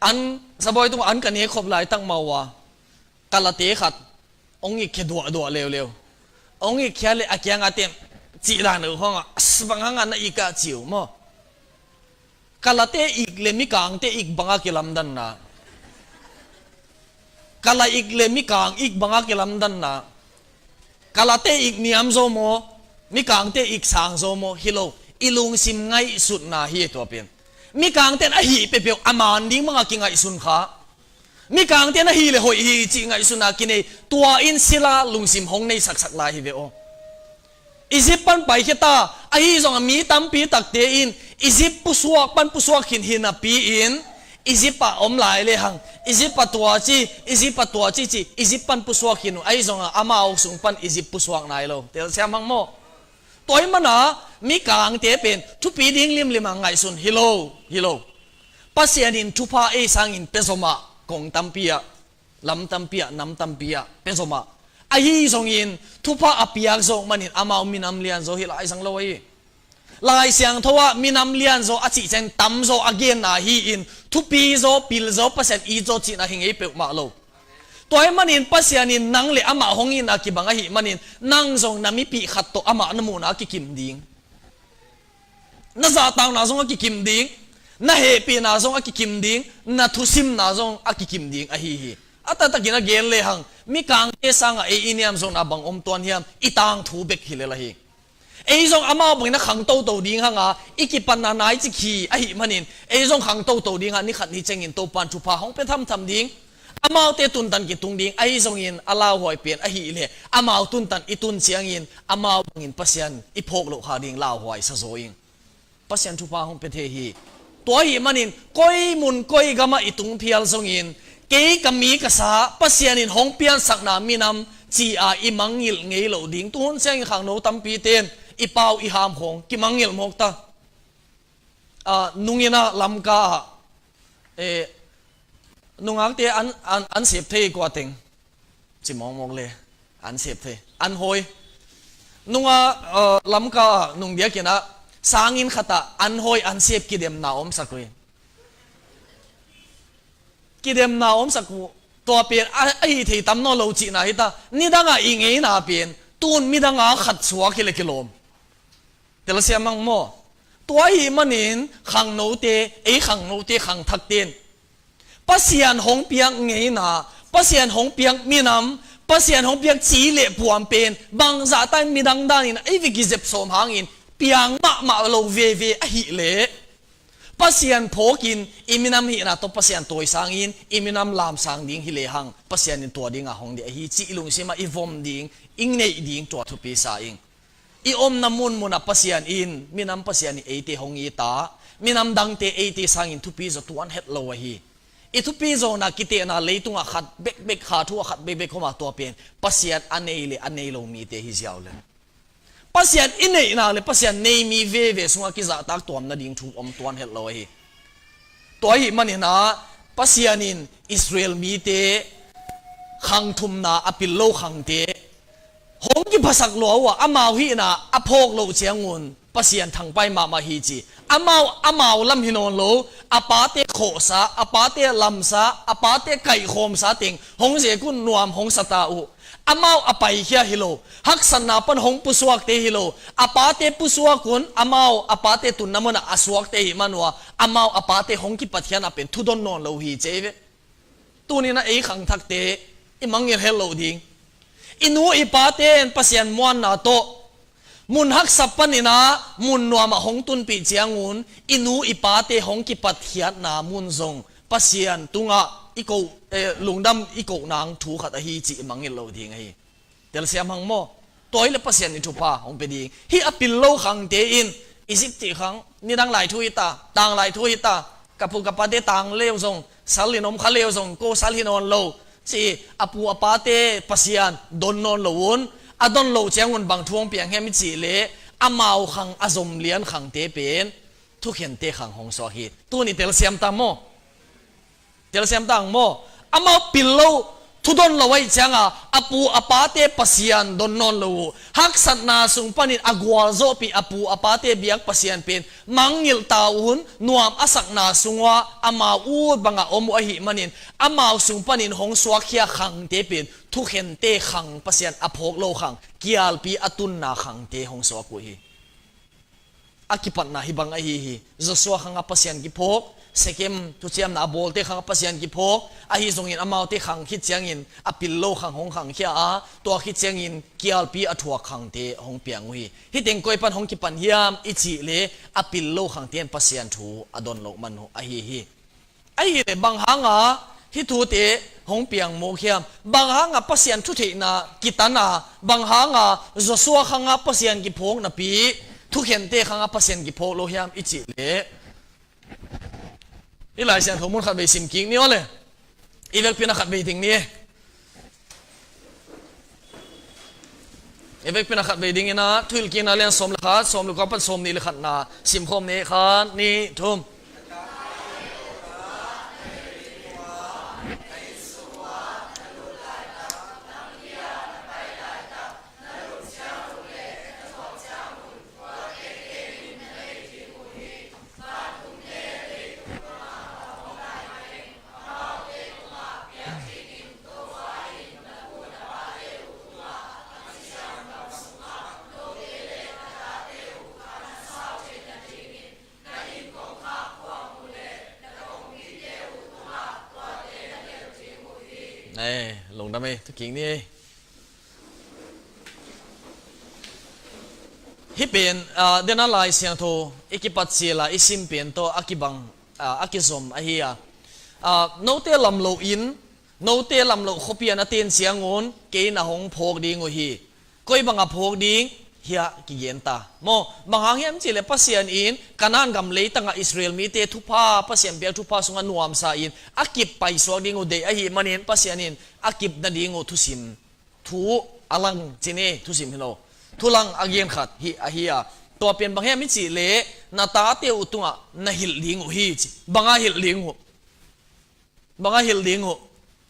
an sabuai tungah an ka nek khop laitak mah uh a, kalate khat hong ikkhe duahduah leuleu. Hong ikkhiat leh a kianga tem cih dan uh khawngah, as, bang hangah na ik ah ci uh maw. Kalate ik leh Mikangte ik banga kilamdanna. Kala ik leh Mikang ik banga kilamdanna. Kalate ik niam zaw maw, Mikangte ik sang zaw maw, hi lo. I lungsim ngaihsutna hi tua pen. Mikangte in a hih peuhpeuh a man ding banga kingaihsun kha. Mikangte in a hih leh hoih hi cih ngaihsutna kinei, tua in sila lungsim hong neisaksak lai hi ve aw. Egypt pan paikhia ta, ahi zongah mi tampi takte in Egypt pusuak pan pusuak khin hi napi-in, Egypt ah om lai le hang, Egypt ah tua ci, Egypt ah tua ci ci, Egypt pan pusuak khin uh, ahi zongin amau sung pan Egypt pusuak nai lo. Telsiam hang maw? Tua ahih manin mikangte pen thupi ding limlim a ngaihsun hi lo, hi lo. Pasian in thupha ei sangin pia zomah, kong tampi ah, lam tampi ah, nam tampi ah pia zomah. Ahi zongin thupha a piak zawk manin amau minam lianzaw hi lai zang lo ahi. Lai Siangtho ah minam lianzaw a cih ciang tamzaw a genna hi-in, thupizaw, pilzaw, Pasian itzaw cihna hi ngei peuhmah lo. Tua ahih manin Pasian in nang le amah hong itna kibang ahih manin, nang zong na mipih khat tawh amah na muhna a kikim ding. Na zahtakna zong a kikim ding, na hehpihna zong a kikim ding, na thusimna zong a kikim ding ahi hi. A taktakin a gen le hang, mikangte sangah ei i niamzawhna bang om tuan hiam, i tangthu bek hi lel ahi. Ei zong amau bangin a khang toto ding hang a, i kipatna nai cik hi ahih manin, ei zong khang toto ding a, ni khat ni ciangin Topa'n thupha hong pia thamtham ding. Amaute tuntan kitung ding, ahi zongin a lauhuai pen ahih leh, amau tuntan i tun ciangin, amau bangin Pasian i phawk loh kha ding lauhuai sa zaw ing. Pasian thupha hong pia thei hi. Tua ahih manin, koi mun koi gamah i tung phial zongin, kei ka mi ka sa, Pasian in hong piansakna minam, ci-a i mangngilh ngei loh ding. Tuhun ciangin khangno tampite'n, i pau i ham khawng, kimangngilh mawk ta. Ah, nungin ah Lamka ah, eh, nungakte an, an, an sep thei kua teng. Ci mawkmawk le, an sep thei. An hawi. Nunga, eh, Lamka ah, nung diakin ah, sanginn khat ah, an hawi, an sep kidemna omsak uh hi. Kidemna omsak uh. Tua pen, a, ahi thei tam nawn lo cihna hi ta. Nidang a i ngeina pen, tu'n midang a khat suak hi leh kilawm. Telsiam hang maw? Tua ahih manin khangnote, ei khangnote, khangthakte'n Pasian hong piak ngeina, Pasian hong piak minam, Pasian hong piak ci le puan pen, bangzah ta in midang danin ei vei kizep sawm hangin, piang mahmah lo veve ahih leh, Pasian phawkin i minam hihna tawh Pasian tawisangin, i minam lamsang ding hi le hang, Pasian in tua dingin hong deih ahi cih i lungsim ah i vom ding, i neih ding tua thupi sa ing. I omna munmun ah Pasian in, minam Pasian in eite hong it a, minam dangte eite sangin thupi zaw tuan het lo ahi. I thupi zawhna kitehna leitungah khat bekbek, kha thu ah khat bekbek om a, tua pen Pasian a nei le a nei lo mite hi ziau lel. Pasian i neihna le Pasian nei mi veve sungah kizahtak tuam nading thu om tuan het lo ahi. Tua ahih manin ah, Pasian in Israel mite khang thumna, a pil lo khangte hong kiphasak lua uh a, amau hihna a phawk loh ciangun Pasian thangpai mahmah hi ci. Amau, amau lam hi nawn lo, a pate khawhsa, a pate lamsa, a pate kaihkhawmsa teng hong zek un nuam hong sa ta uh. Amau a paikhia hi lo, haksatna pan hong pusuakte hi lo, a pate pusuak un, amau a pate tunna munah a suakte ahih man uh a, amau a pate hong kipatkhiatna pen thudon nawn lo hi ci ei ve. Tuni-in ah ei khangthakte i mangngilh het loh ding. I nu i pate in Pasian muanna tawh mun haksa panin ah mun nuamah hong tunpih ciangun, i nu i pate hong kipatkhiatna mun zong Pasian tungah i ko, eh, lungdam i koh nang thu khat ahi cih i mangngilh loh ding ahi. Telsiam hang maw? Tua hi leh Pasian in thupha hong pia ding. Hih a pil lo khangte in, Egypt khang, nidang lai thu hi ta, tang lai thu hi ta, ka pu ka pate tang leu zong, sal in om kha leu zong, ko sal hi nawn lo ci, a pu a pate Pasian don nawn lo un, a don loh ciangun bang thu hong piang hiam i cih leh, amau khang a zom lian khangte pen thukhente khang hong suak hi. Tuni telsiam ta maw? Telsiam ta hang maw? Amau pil lo, thudon lo ahih ciangin, a pu a pate Pasian don nawn lo uh. Haksatna sung panin a gualzawhpih a pu a pate biak Pasian pen mangngilh ta un, nuam a sakna sungah amau ut bangah om uh ahih manin, amau sung panin hong suakkhia khangte pen thukhente khang, Pasian a phawk lo khang, kialpi a tunna khangte hong suak uh hi. A kipatna hih bang ahi hi. Joshua khangah Pasian kiphawk, Sekem thuciamna a bawlte khangah Pasian kiphawk, ahi zongin amaute khang khit ciangin a pil lo khang hong khangkhia a, tua khit ciangin kialpi a thuak khangte hong piang uh hi. Hih teng koi pan hong kipan hiam i cih leh, a pil lo khangte in Pasian thu a don loh man uh ahi hi. Ahih leh bang hangin hih thute hong piang mawk hiam? Bang hangin Pasian thutheihna kitan a, bang hangin Joshua khangah Pasian kiphawk napi, thukhente khangah Pasian kiphawk lo hiam i cih leh, I Lai Siangtho mun khatvei sim kik ni aw le. I vekpi-in a khatvei ding ni e. I vekpi-in a khatvei ding in a, Thuhilhkikna lian sawm le khat, sawm le kua pan sawmnih le khatna sim khawm ni. Khat, nih, thum. Ei, lungdam ei, thukik ni ei. Hih pen, ah, dena Lai Siangtho i kipat ciang a i sim pen tawh a kibang, ah, a kizom ahi a. Ah, note lam loin, note lam lo khuapi ah na ten ciangun, kei na hong phawk ding uh hi. Koi banga phawk ding hiah kigen ta maw? Bang hang hiam cihleh Pasian in Kanaan gam leitangah Israel mite thupha, Pasian piak thupha sungah nuamsa in a kip paisuak ding uh deih ahih manin Pasian in a kip nading uh thusim thu a lang ci ni, thusim hi lo. Thu lang a gen khat hi ahi a. Tua pen bang hiam i cihleh na tate uh tungah na hilh ding uh hi ci. Banga hilh ding uh? Banga hilh ding uh?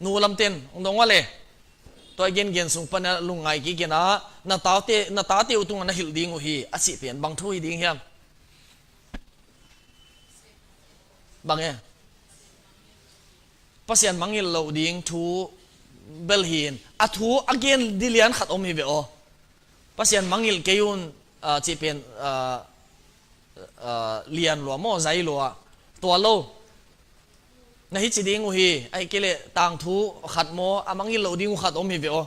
Nu lamten hong dong uh a le. Tua i gengen sung pan a lungngai kik in a, na tate, na tate uh tungah na hilh ding uh hi a cih pen bang thu hi ding hiam? Bang e? Pasian mangngilh loh ding thu bel hi in, a thu a gen ding lian khat om hi ve aw. Pasian mangngilh kei un, ah, cih pen, ah, ah, lian lua maw, zai lua, tua lo. Na hi ci ding uh hi, ahih kei leh tangthu khat maw, a mangngilh loh ding uh khat om hi ve aw.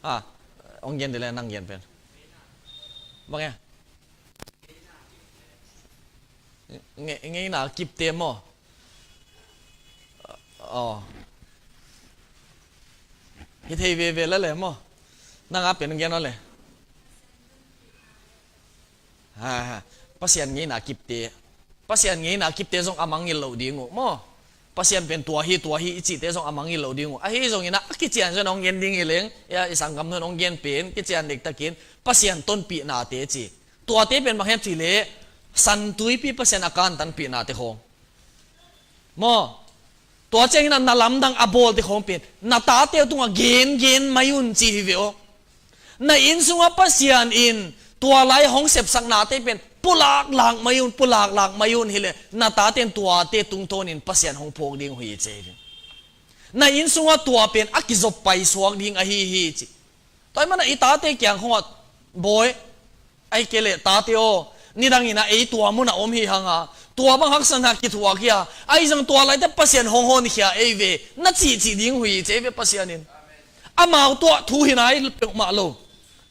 Ah, hong gen ding leh nang gen pen. Bang e? Nge-, ngeina kipte maw? Aw. Hi thei veve la le maw? Nang a pen gen aw le. Ha, ha. Pasian ngeina kipte. Pasian ngeina kipte zong a mangngilh loh ding uh maw? Pasian pen tua hi, tua hi i cihte zong a mangngilh loh ding uh. Ahi zongin a, a kician zong hong gen ding hi leng. Ya, i sanggam nun hong gen pen, kician dektakin. Pasian tonpihnate ci. Tuate pen bang hiam cihleh, San Tuipi Pasian a kantanpihnate khawng. Maw? Tua ciangin a na lamdang a bawlte khawng pen, na tate uh tungah gengen mai un ci hi ve aw. Na inn sungah Pasian in tua lai hong sepsaknate pen, pulaklak mai un, pulaklak mai un hileh, na tate in tuate tungtawnin Pasian hong phawk ding uh hi ci hi ve. Na inn sungah tua pen a kizop paisuak ding ahi hi ci. Tua ahih manin i tate kiang khawngah, bawi, ahih kei leh tate aw, nidangin a ei tua munah om hi hang a, tua bang haksatna kithuah hi a, ahi zong tua laite Pasian hong honkhia ei ve, na cihcih ding uh hi ci ei ve Pasian in. Amau tuah thu hi nai peuhmah lo.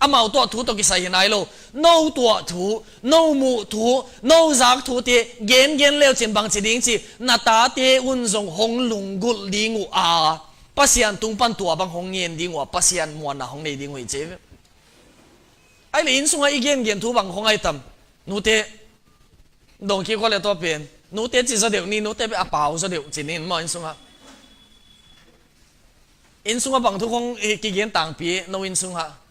Amau tuah thu tawh kisai hi nai lo. No tuah thu, no muh thu, no zak thute gengen le uh cin bangci ding ci, na tate un zong hong lunggulh ding uh a, Pasian tung pan tua bang hong ngen ding uh a, Pasian muanna hong nei ding uh hi ci ei ve. Ahih leh inn sungah i gengen thu bang khawng ai tam? Nute, dong kik uh a le tua pen. Nute ci zaw deuh ni, nute beh a pau zaw deuh ci ni maw inn sungah? Inn sungah bang thu khawng i kigen tangpi, no inn sungah?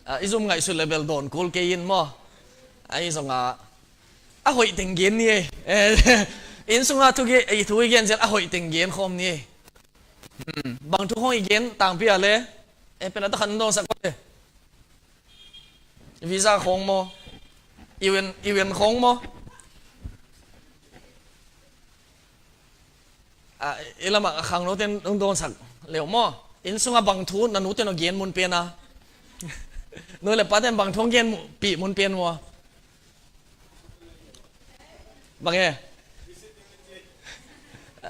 Ah, i zum ngaihsut le bel dawn kul kei in maw? Ahi zongah a hoih teng gen ni ei. Eh, inn sungah thu ge-, i thu i gen zel a hoih teng gen khawm ni ei. Hmm, bang thu khawng i gen tangpi a le? Eh, pen a takhan dawngsak ko le. Visa khawng maw? U N, U N khawng maw? Ah, i lamah a khangnote in hong dawnsak le uh maw? Inn sungah bang thu na nute in a gen mun pen a? Nu le pate in bang thu hong genpih mun pen maw? Bang e?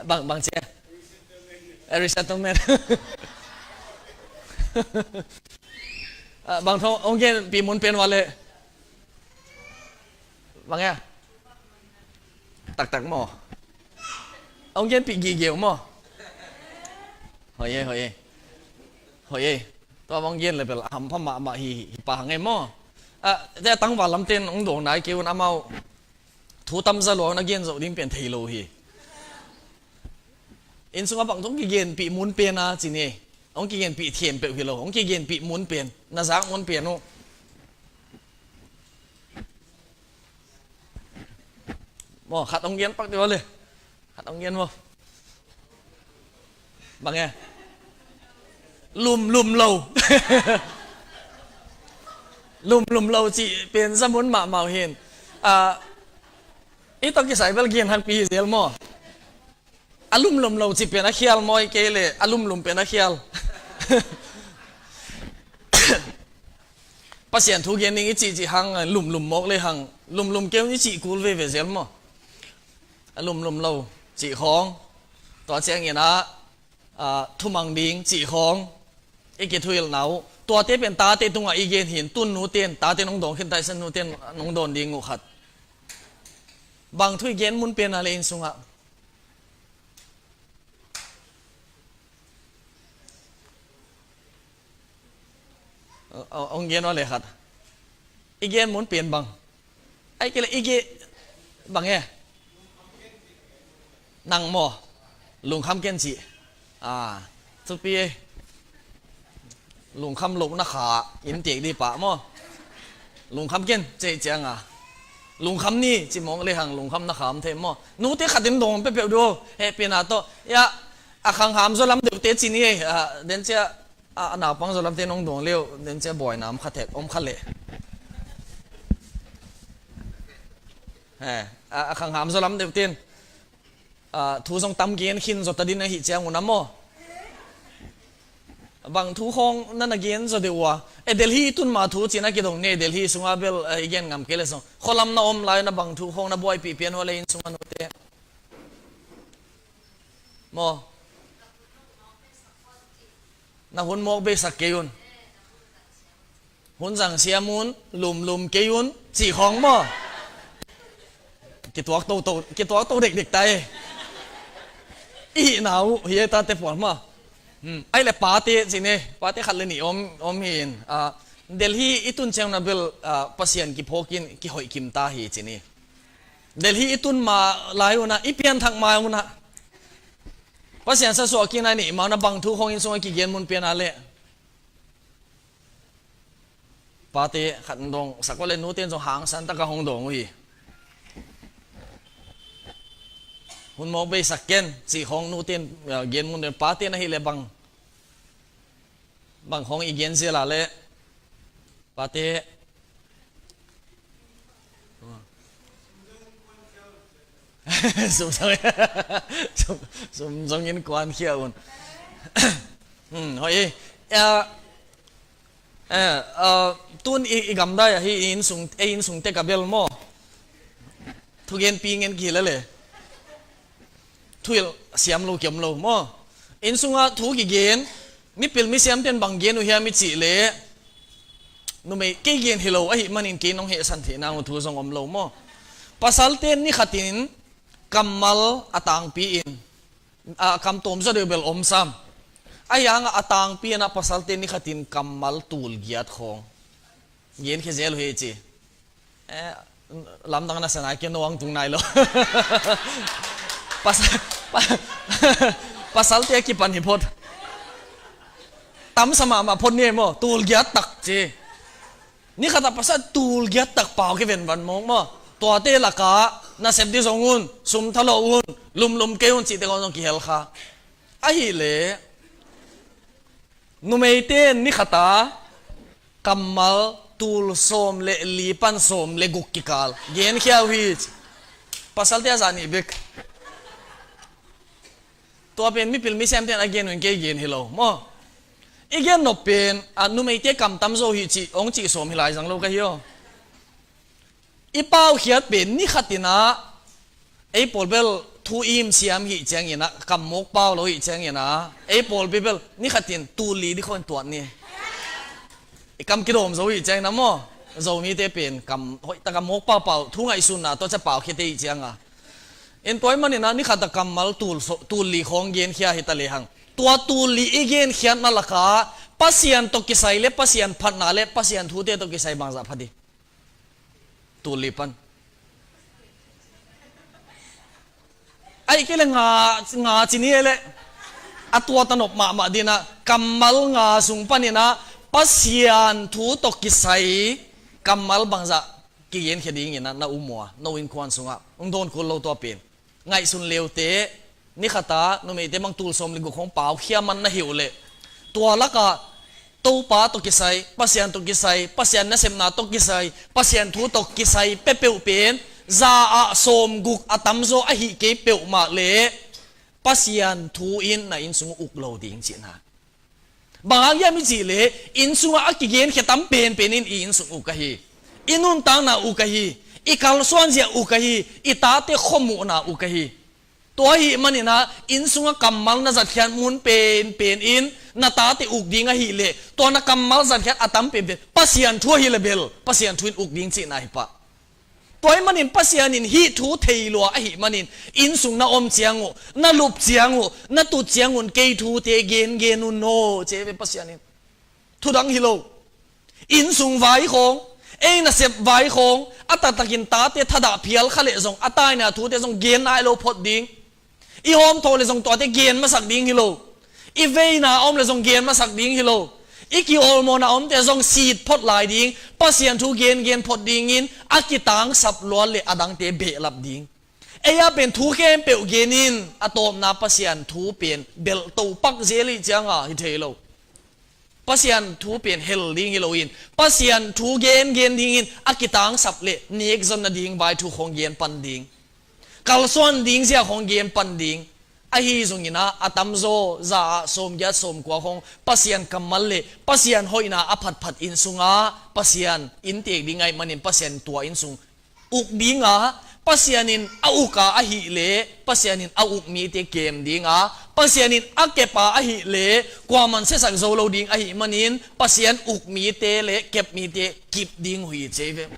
Bang, bang ci e? Eh, resettlement. Ah, bang thu hong genpih mun pen uh a le? Bang e? Taktak maw? Hong genpih gige uh maw? Hoih e, hoih e. Hoih e. Tua bang gen le bel a hampha mahmah hi, hi pah hang e maw? Ah, te a tangval lamte in hong dawng nai kei un, amau thu tamza lua un a gen zawh ding pen thei lo hi. Inn sungah bang thu hong kigenpih mun pen a ci ni. Hong kigenpih khempeuh hi lo, hong kigenpih mun pen, na zak mun pen uh. Maw, khat hong gen pak dih le. Khat hong gen maw. Bang e. Lumlum lo. Lumlum lo cih pen za mun mahmah uh hi. Ah, i tawh kisai bel gen hakpi hi zel maw. A lumlum lo cih pen a khial maw, ahih kei leh a lumlum pen a khial. Pasian thu gen ding i cihcih hang, lumlum mawk le hang, lumlum kei un i cih kul veve zel maw. A lumlum lo cih khawng, tua ciangin ah, ah, thumang ding cih khawng, i kithuhilhna uh. Tuate pen tate tungah i gen hi in, tun nute in, tate nong dawn khin taisen nute in nong dawn ding uh khat. Bang thu i gen mun pen a le inn sungah. Ong, ong gen aw le khat. I gen mun pen bang. Ahih kei leh i gen bang e. Nang maw. Lungkham ken cih. Ah, thupi e. Lungkham lohna kha in tek dih pah maw. Lungkham ken cih ciang a. Lungkham ni ci mawk le hang lungkham na kham thei maw. Nute khat in dawng peuhpeuh dih aw. Hehpihna tawh. Ya, a khangham zaw lam deuhte ci ni e. Ah, den cia, ah, a naupang zaw lamte nong dawng le uh. Den cia buaina om kha thek, om kha leh. He, ah, a khangham zaw lam deuhte in. Ah, thu zong tam gen khin zaw ta ding ahih ciang un a maw. Bang thu khawng na na gen zaw deuh uh a. E, Delhi i tun ma thu ci-in a kidong ni, Delhi sungah bel, eh, i gen ngam kei leh zong. Khualam na om lai na bang thu khawng na buaipih pian uh a le inn sungah nute. Maw. Na hun mawk beisak kei un. Hun zang siam un, lumlum kei un, cih khawng maw. Kituak toto, kituak to dekdek ta e. I hihna uh, hi e tate puan maw. Hmm. Ahih leh pate ci ni, pate khat le nih om, om hi in. Ah, Delhi i tun ciang na bel, ah, Pasian kiphawk in, kihoih kim ta hi ci ni. Delhi i tun ma lai un a, i pianthak ma un a. Pasian sa suah kik na i neih ma un a bang thu khawng inn sungah kigen mun pen a le. Pate khat in dawng sak uh le nute in zong hangsan takin hong dawng uh hi. Hun mawk beisak ken, cih khawng nute in, ah, gen mun den pate na hih leh bang. Bang khawng i gen zel a le. Pate. Sum zong, sum, sum zongin kuankhia un. Hmm, hoih e. Ya, eh, ah, tun i, i gamdai ahi i inn sung, ei inn sung tek a bel maw. Thugenpi ngen kihilh a le. Thuhilh siam lo kiom lo maw. Inn sungah thu kigen, mipil misiamte in bang gen uh hiam i cih leh. Numei kei gen hi lo ahih manin kei nong hehsan theih nang uh thu zong om lo maw. Pasalte in ni khatin kammal a tangpi in, a, kam tawm zaw deuh bel om sam. Ahi hangah a tangpi in ah pasalte in ni khatin kammal tul giat khawng. Gen khia zel uh hi ci. Eh, lamdang na sa nai kei, no ang tung nai lo. Pasal, pa, pasalte a kipan hi phot. Tamsa mahmah phot ni maw, tul giat tak ci. Ni khat ah pasal tul giat tak pau kiven van mawk maw. Tuate lakah, nasep dih zong un, sum thalawh un, lumlum kei un cihte khawng zong kihel kha. Ahih leh, numeite in ni khat ah kammal tul sawm le li pan sawm le guk kikal genkhia uh hi. Pasalte a zah nih bek. Tua pen mipil misiamte in a gen uh in kei gen hi lo maw. I gen nop pen, a, numeite kam tam zo hi cih hong cih sawm hi lai zang lo ka hi aw. I paukhiat pen ni khatin ah, ei pawl bel thu im siam hi ciangin ah, kam mawk pau lo hi ciangin ah, ei pawlpi bel ni khatin tul li dih khawng in tuat ni. I kam kidawm zo hi ciangin ah maw, Zomite pen kam hoih tak a mawk paupau, thu ngaihsunna tawh ciah paukhiate hi ciang a. In tua ahih manin ah ni khat a kammal tul so-, tul li khawng genkhia hi ta lehang, tua tul li i genkhiatna lakah Pasian tawh kisai le Pasian phatna le Pasian thute tawh kisai bangzah pha dih. Tul li pan. Ahih kei leh nga, nga ci ni e leh. A tua tanop mahmah ding a, kammal nga sung panin a, Pasian thu tawh kisai kammal bangzah kigenkhia dingin a na um ua, no innkuan sungah hong dawn kul lo tua pen. Ngaihsun leute, ni khat a numeite bang tul sawm le guk hong pau khia man na hi uh leh, tua lakah Topa tawh kisai, Pasian tawh kisai, Pasian nasepna tawh kisai, Pasian thu tawh kisai peuhpeuh pen za ah sawmguk a tamzaw ahih kei peuhmah leh Pasian thu in na innsung uk lo ding cihna. Bang hang hiam i cih leh, innsungah a kigenkhia tam penpen in i innsung uk ahi, i nuntakna uk ahi, i kalsuanzia uk ahi, i tate khuamuhna uk ahi. Tua ahih manin a, innsungah kammal na zatkhiat mun penpen in na tate uk ding ahih leh, tua na kammal zatkhiat a tam penpen Pasian thu ahih leh bel Pasian thu in uk ding cihna hi pah. Tua ahih manin Pasian in hih thu thei lua ahih manin, innsung na om ciang uh, na lup ciang uh, na tut ciang un kei thute gengen un aw, ci ve Pasian in. Thu dang hi lo. Innsung vai khawng, ei nasep vai khawng, a taktakin tate thadah phial kha leh zong, a taina thute zong gen nai lo phot ding. I hawmthawh leh zong tuate gen masak ding hi lo. I veina a om leh zong gen masak ding hi lo. I kiawlmawhna a omte zong sit phot lai ding, Pasian thu gengen phot dingin a kitangsap luat leh a dangte behlap ding. Ei a pen thu khempeuh gen in, a tawpna Pasian thu pen belh topak zel i hih ciang a hi thei lo. Pasian thu pen hel ding hi loin, Pasian thu gengen dingin a kitangsap leh nekzon nading vai thu khawng gen pan ding. Kalsuan ding zia khawng gen pan ding. Ahi zongin a, a tamzaw, za ah sawmgiat sawmkua khawng Pasian kammal leh Pasian hoihna a phatphat innsung a, Pasian inntek ding ahih manin Pasian tua innsung uk ding a, Pasian in a uk a ahih leh Pasian in a uk mite kem ding a, Pasian in a kep a ahih leh kuaman siasak zo lo ding ahih manin Pasian uk mite leh kep mite kip ding uh hi, ci ve.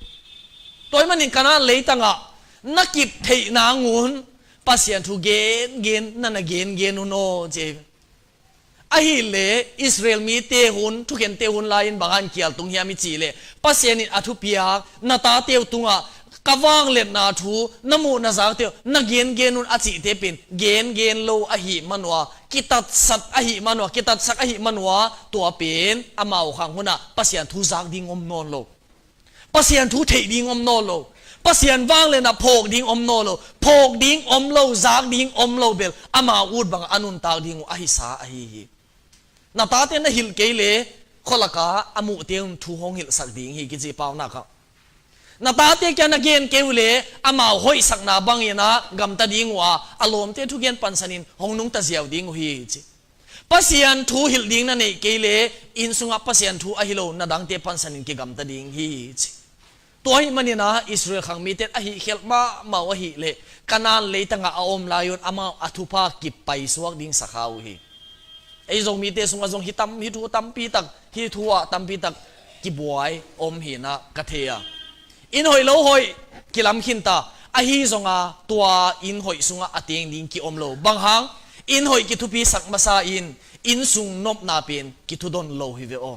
Tua ahih manin Kanaan leitang ah na kip theih nang un Pasian thu gengen na na gengen un aw, ci ve. Ahih leh Israel mite hun, thukhente hun lai-in bang hang kial tung hiam i cih leh, Pasian in a thupiak na tate uh tungah ka vangliatna thu, na muh na zakte uh na gengen un a cihte pen gengen lo ahih man ua, kitatsat ahih man ua, kitatsak ahih man ua, tua pen amau khang hunah Pasian thu zak ding om nawn lo. Pasian thu theih ding om nawn lo. Pasian vangliatna phawk ding om nawn lo. Phawk ding om lo, zak ding om lo bel amau ut bangah a nuntak ding uh ahi sa ahi hi. Na tate na hilh kei leh khualakah a muhte un thu hong hilhsak ding hi, kici paunak ah. Na tate kiang na gen kei uh leh amau hoihsakna bangin a gamta ding uh a, a lawmte thugen pansanin hong nungta ziau ding uh hi, ci. Pasian thu hilh ding na neih kei leh, innsungah Pasian thu ahi lo na dangte pansanin kigamta ding hi, ci. Tua ahih manin a Israel khang mite a hih khialh mahmah uh ahih leh, Kanaan leitang ah a om lai-un amau a thupha kipaisuak ding sa kha uh hi. Ei Zomite sungah zong hih tam, hih thu tampi tak, hih thu ah tampi tak kibuai om hi-in a ka thei a. Inn hoih lo hoih kilam khinta, ahi zongin tua inn hoih sungah a teng ding ki-om lo. Bang hang, inn hoih kithupisak masa-in, innsung nopna pen kithudon lo hi ve aw.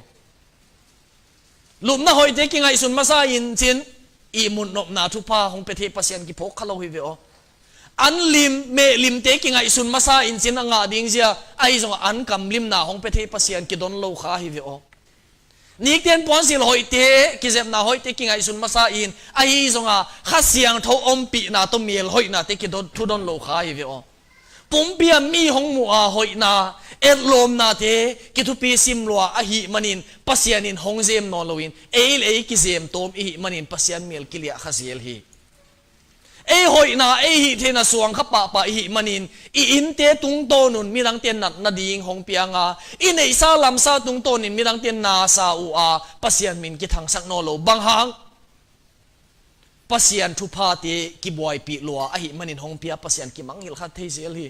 Lupna hoihte kingaihsun masa-in cin, ihmut nopna thupha hong pia thei Pasian kiphawk kha lo hi ve aw. An lim, mehlimte kingaihsun masa-in cin a ngah ding zia, ahi zongin an kam limna hong pia thei Pasian kidon lo kha hi ve aw. Nikten puansilh hoihte, kizepna hoihte kingaihsun masa-in, ahi zongin Kha Siangtho ompihna tawh mel hoihnate kithudon lo kha hi ve aw. Pumpi ah mi hong muh a hoihna, etlawmnate kithupi sim lua ahih manin Pasian in hong zem nawn loin, ei le ei kizem tawm i hih manin Pasian mel kiliah kha zel hi. Ei hoihna, ei hih theihna suang kha pahpah i hih manin, i innte tungtawn un midangte natna ding hong piang a, i neihsa lamsa tungtawnin midangte nasa uh a, Pasian min kithangsak nawn lo. Bang hang? Pasian thuphate kibuaipih lua ahih manin hong pia Pasian kimangngilh kha thei zel hi.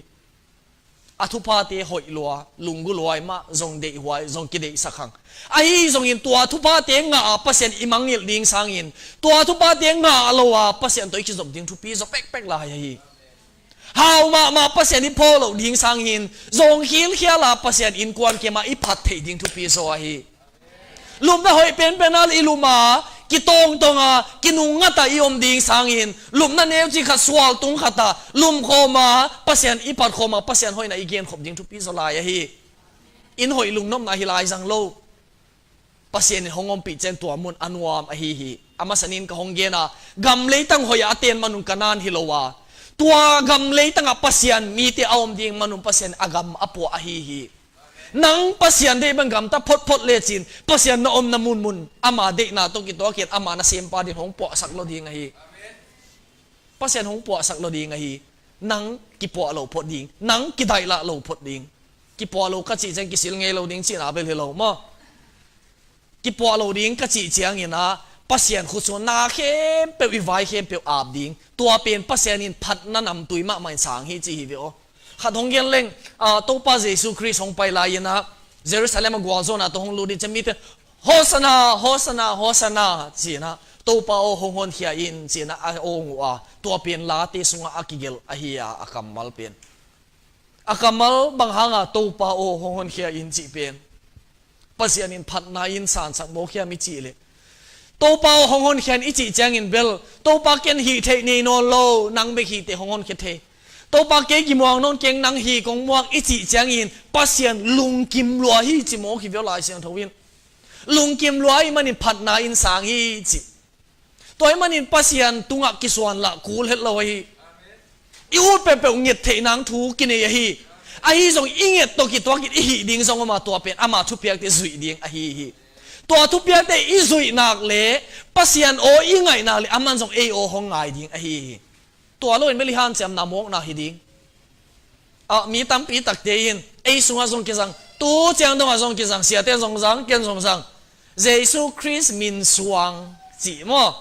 A thuphate hoih lua, lunggu luai mah, zong deihhuai, zong kideihsak hang. Ahi zongin tua thuphate ngah a Pasian i mangngilh ding sangin, tua thuphate ngah lo a Pasian tawh i kizop ding thupi zaw pekpek lai ahi. Hau mahmah Pasian i phaw loh ding sangin, zong khilkhial a Pasian innkuan kiangah i phat theih ding thupi zaw ahi. Lupna hoih penpen a i lum a, kitawngtawng a, kinungngat a i om ding sangin, lupna neuci khat, sual tung khat a lumkhawm a, Pasian i phatkhawm a, Pasian hoihna i genkhop ding thupi zaw lai ahi. Inn hoih lungnopna hi lai zang lo. Pasian in hong ompih ciang tua mun a nuam ahi hi. A masa nin ka hong gen a, gam leitang hoih a a ten man un Kanaan hi lo a, tua gam leitang ah Pasian mite a om ding man un Pasian a gam a puah ahi hi. Nang Pasian deih bang gamta photphot lecin, Pasian na omna munmun ama deihna tawh kituakin ama nasempa din hong puahsak lo ding ahi. Pasian hong puahsak lo ding ahi. Nang kipuah lo phot ding, nang kidaihlah lo phot ding. Kipuah lo ka cih ciang kisil ngei lo ding cihna bel hi lo maw? Kipuah lo ding ka cih ciangin ah, Pasian khutsuan na khempeuh, i vai khempeuh ap ding. Tua pen Pasian in phatna namtui mahmah in sang hi ci hi ve aw. Khat hong gen leng, ah, Topa Jesu Khrist hong pai lai-in ah, Jerusalem a gualzawhna tawh hong lut ding ciang mite, "Hosanna, Hosanna, Hosanna," ci-in ah, "Topa aw, hong honkhia in," ci-in ah a awng uh a, tua pen Late sungah a kigelh ahi a, a kammal pen. A kammal bang hanga, "Topa aw, hong honkhia in," cih pen? Pasian in phatna in sansak mawk hiam i cih leh, "Topa aw, hong honkhia in," i cih ciangin bel, "Topa, ken hih theih nei nawn lo, nang bek hihte hong honkhia thei. Topa, kei kimuang nawn keng, nang hih kong muang," i cih ciangin Pasian lungkim lua hi ci mawk hi ve aw Lai Siangtho in. Lungkim lua ahih manin phatna in sang hi ci. Tua ahih manin Pasian tungah kisuanlah kul het lo ahi. I ut peuhpeuh nget theih nang thu kinei ahi. Ahi zong i nget tawh kituakin i hih ding zong om a, tua pen ama thupiakte zuih ding ahi hi. Tua thupiakte i zuih nak leh, Pasian aw i ngaih nak leh, aman zong ei aw hong ngai ding ahi hi. Tua lo in bel i hanciamna mawkna hi ding. Ah, mi tampi takte in, ei sungah zong kizang, tu ciang dongah zong kizang, siate zong zang, ken zong zang, Jesu Khrist min suang ci maw?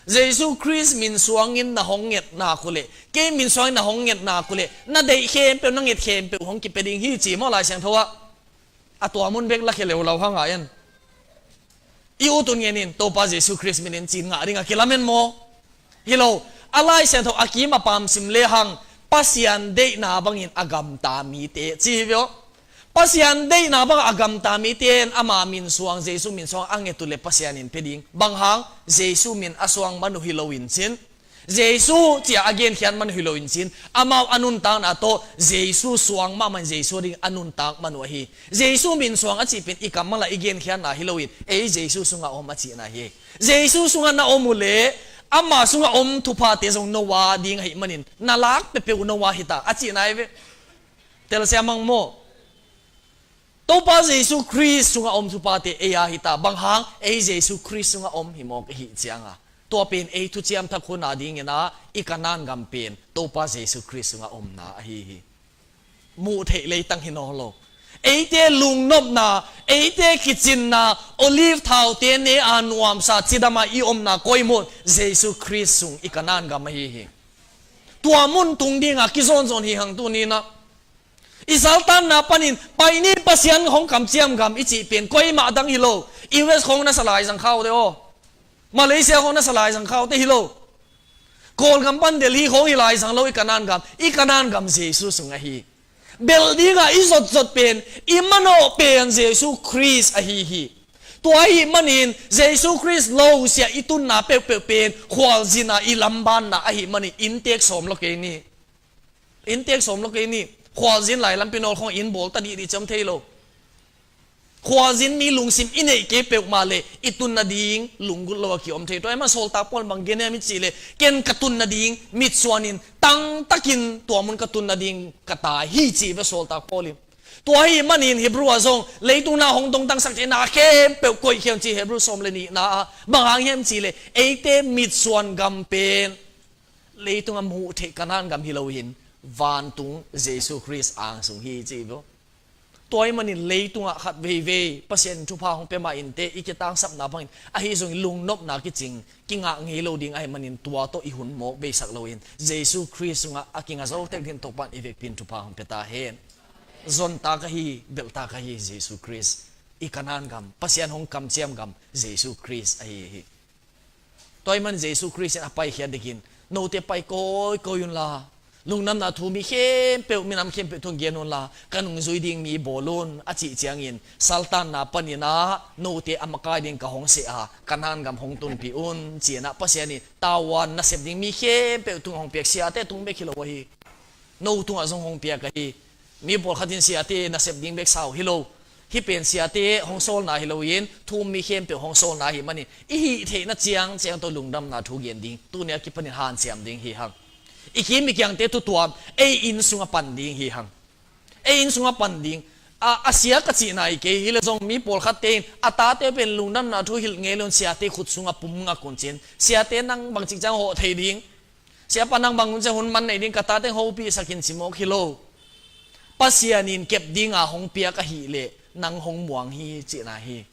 Jesu Khrist min suangin na hong nget nak uh leh, kei min suangin na hong nget nak uh leh, na deih khempeuh, na nget khempeuh hong kipia ding hi ci maw Lai Siangtho ah? A tua mun bek lakhia leu lo hang a en. I ut un ngenin, Topa Jesu Khrist minin ci-in ngah ding a kilamen maw? Hi lo. A Lai Siangtho a kim a pam sim lehang, Pasian deihna bangin a gamta mite ci hi ve aw. Pasian deihna bangin a gamta mite in ama min suang, Jesu min suang a nget uh leh Pasian in pia ding. Bang hang, Jesu min a suang man uh hi lo in cin. Jesu ci-a a genkhiat man uh hi lo in cin, amau a nuntakna tawh Jesu suang mahmah in Jesu ding a nuntak man uh ahi. Jesu min suang a cih pen i kammal a i genkhiatna hi lo in, ei Jesu sungah om a cihna hi. Jesu sungah na om uh leh, ama sungah om thuphate zong no a ding ahih manin, na lak peuhpeuh no a hi ta a cihna hi ve. Telsiam mang maw? Topa Jesu Khrist sungah om thuphate ei a hi ta, bang hang, ei Jesu Khrist sungah om hi mawk i hih cianga, tua pen ei thuciam thak hun a dingin ah i Kanaan gam pen Topa Jesu Khrist sungah omna ahi hi. Muh theih leitang hi nawn lo. Eite lungnopna, eite kicinna, olive thaute ne a nuamsa cidam a i omna koi mun, Jesu Khrist sung i Kanaan gam ahi hi. Tua mun tung dinga kizawnzawn hi hang tuni-in ah. I saltanna panin, pai ni Pasian hong kamciam gam i cih pen, koi mah dang hi lo. U S khawng na sa lai zang kha uh teh aw. Malaysia khawng na sa lai zang kha uh teh hi lo. Kawlgam pan Delhi khawng hi lai zang lo i Kanaan gam. I Kanaan gam Jesu sung ahi. Belh dinga i zotzot pen, i manawh pen Jesu Khrist ahi hi. Tua ahih manin, Jesu Khrist lo sia i tunna peuhpeuh pen, khualzin a i lambanna ahih manin, inntek sawm lo kei ni. Inntek sawm lo kei ni. Khualzin lai lampi nawl khawng inn bawl ta dihdih ciam thei lo. Khualzin mi lungsim i neih kei peuhmah leh i tun nading lunggulh lo a kiom thei. Tua ahih manin sawltak Paul in bang gen hiam i cih leh, ken ka tun nading mitsuanin tangtakin tua mun ka tun nading ka tai hi ci ve sawltak Paul in. Tua ahih manin Hebrew ah zong leitung na hong dongtangsak theihna khempeuh koih khia un ci Hebrew sawm le nihna ah. Bang hang hiam cih leh eite mitsuan gam pen leitung a muh theih Kanaan gam hi lo in, vantung Jesu Khrist ang sung hi ci ve. Tua ahih manin leitungah khat veivei Pasian in thupha hong pia mah inteh i kitangsapna bangin, ahi zongin lungnopna kicing kingah ngei lo ding ahih manin tua tawh i hun mawk beisak lo in, Jesu Khrist sungah a kinga zo tek dingin Topa'n i vekpi in thupha hong pia ta hen. Zontak ahi, belhtak ahi Jesu Khrist. I Kanaan gam, Pasian hong kamciam gam, Jesu Khrist ahi hi. Tua ahih manin Jesu Khrist in a paikhiat dikin, note pai kawikawi unla, Lungdamna thu mi khempeuh, minam khempeuh tungah gen unla, ka nungzui ding mi bawl un, a cih ciangin, saltanna panin ah note a makai ding ka hong seh a, Kanaan gam hong tunpih un, ci-in ah Pasian in tavuan nasep ding mi khempeuh tungah hong piak, siate tung bek hi lo ahi. No tungah zong hong piak ahi. Mi pawlkhat in siate nasep ding bek sau hi lo. Hih pen siate hong sawlna hi loin, thu-um mi khempeuh hong sawlna ahih manin, i hih theihna ciangciang tawh lungdamna thu gen ding, tuni a kipanin hanciam ding hi hang. I kim i kiangte tutuam, ei inn sungah pan ding hi hang. Ei inn sungah pan ding. A, a sia ka cihna hi kei, hi leh zong mi pawlkhatte in, a tate pen lungdamna thu hilh ngei lo-in siate khut sungah pum ngak un ci-in. Siate nang bangci ciang hawh thei ding. Siapa nang bang un ciang hun man nei ding, ka tate hong hopihsak in ci mawk hi lo. Pasian in kep dinga hong piak ahih leh, nang hong muang hi cihna hi.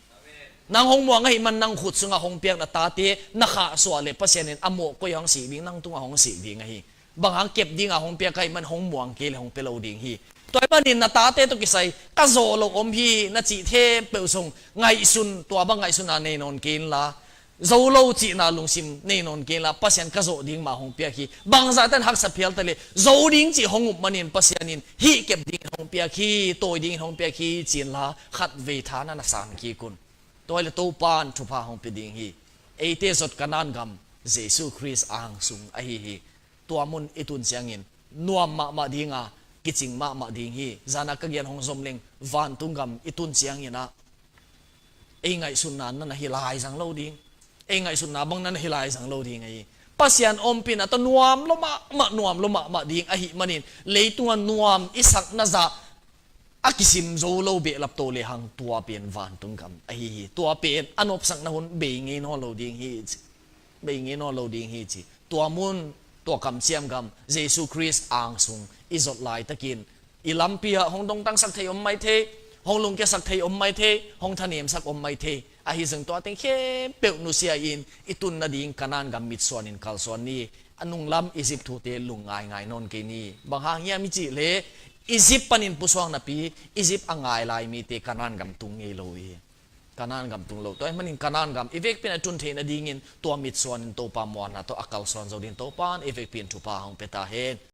Nang hong muang ahih man nang khut sungah hong piak na tate, na khahsuah leh Pasian in a mawh koi-ah hong sik ding, nang tungah hong sik ding ahi. Bang hang kep dinga hong piak ahih man hong muang kei leh hong pia lo ding hi. Tua ahih manin na tate tawh kisai, ka zawh loh om hi, na cih khempeuh zong ngaihsun, tua bang ngaihsutna nei nawn kei inla. Zo lo cihna lungsim nei nawn kei inla, Pasian ka zawh ding mah hong piak hi. Bangzah ten haksa phial ta leh, zo ding cih hong up manin Pasian in hih kep dingin hong piak hi, tawi dingin hong piak hi ci inla, khatvei tha na na san kik un. Tua hi leh Topa'n thupha hong pia ding hi. Eite zot Kanaan gam, Jesu Khrist angsung ahi hi. Tua mun i tun ciangin nuam mahmah dinga, kicing mahmah ding hi. Zan a ka gen hong zom leng, vantung gam i tun ciangin ah, ei ngaihsutna na na hi lai zang lo ding. Ei ngaihsutna bang na na hi lai zang lo ding ahi. Pasian ompihna tawh nuam lua mahmah, nuam lua mahmah ding ahih manin, leitungah nuam i sakna zah a kisim zo lo behlap to lehang, tua pen vantung gam ahi hi. Tua pen a nopsakna hun bei ngei nawn lo ding hi ci. Bei ngei nawn lo ding hi ci. Tua mun, tua kamciam gam, Jesu Khrist angsung i zot laitakin, i lampi ah hong dongtangsak thei om maithei, hong lungkiasak thei om maithei, hong thanemsak om maithei. Ahi zong tua teng khempeuh nusia-in, i tun nading Kanaan gam mitsuanin kalsuan ni. A nunglam Egypt thute lungngaingai nawn kei ni. Bang hang hiam i cih leh, Egypt panin pusuak napi, Egypt a ngai lai mite Kanaan gam tung ngei lo hi. Kanaan gam tung lo. Tua ahih manin Kanaan gam i vekpi-in a tun theih nadingin, tua mitsuanin Topa muanna tawh a kalsuan zo dingin Topa'n i vekpi-in thupha hong pia ta hen.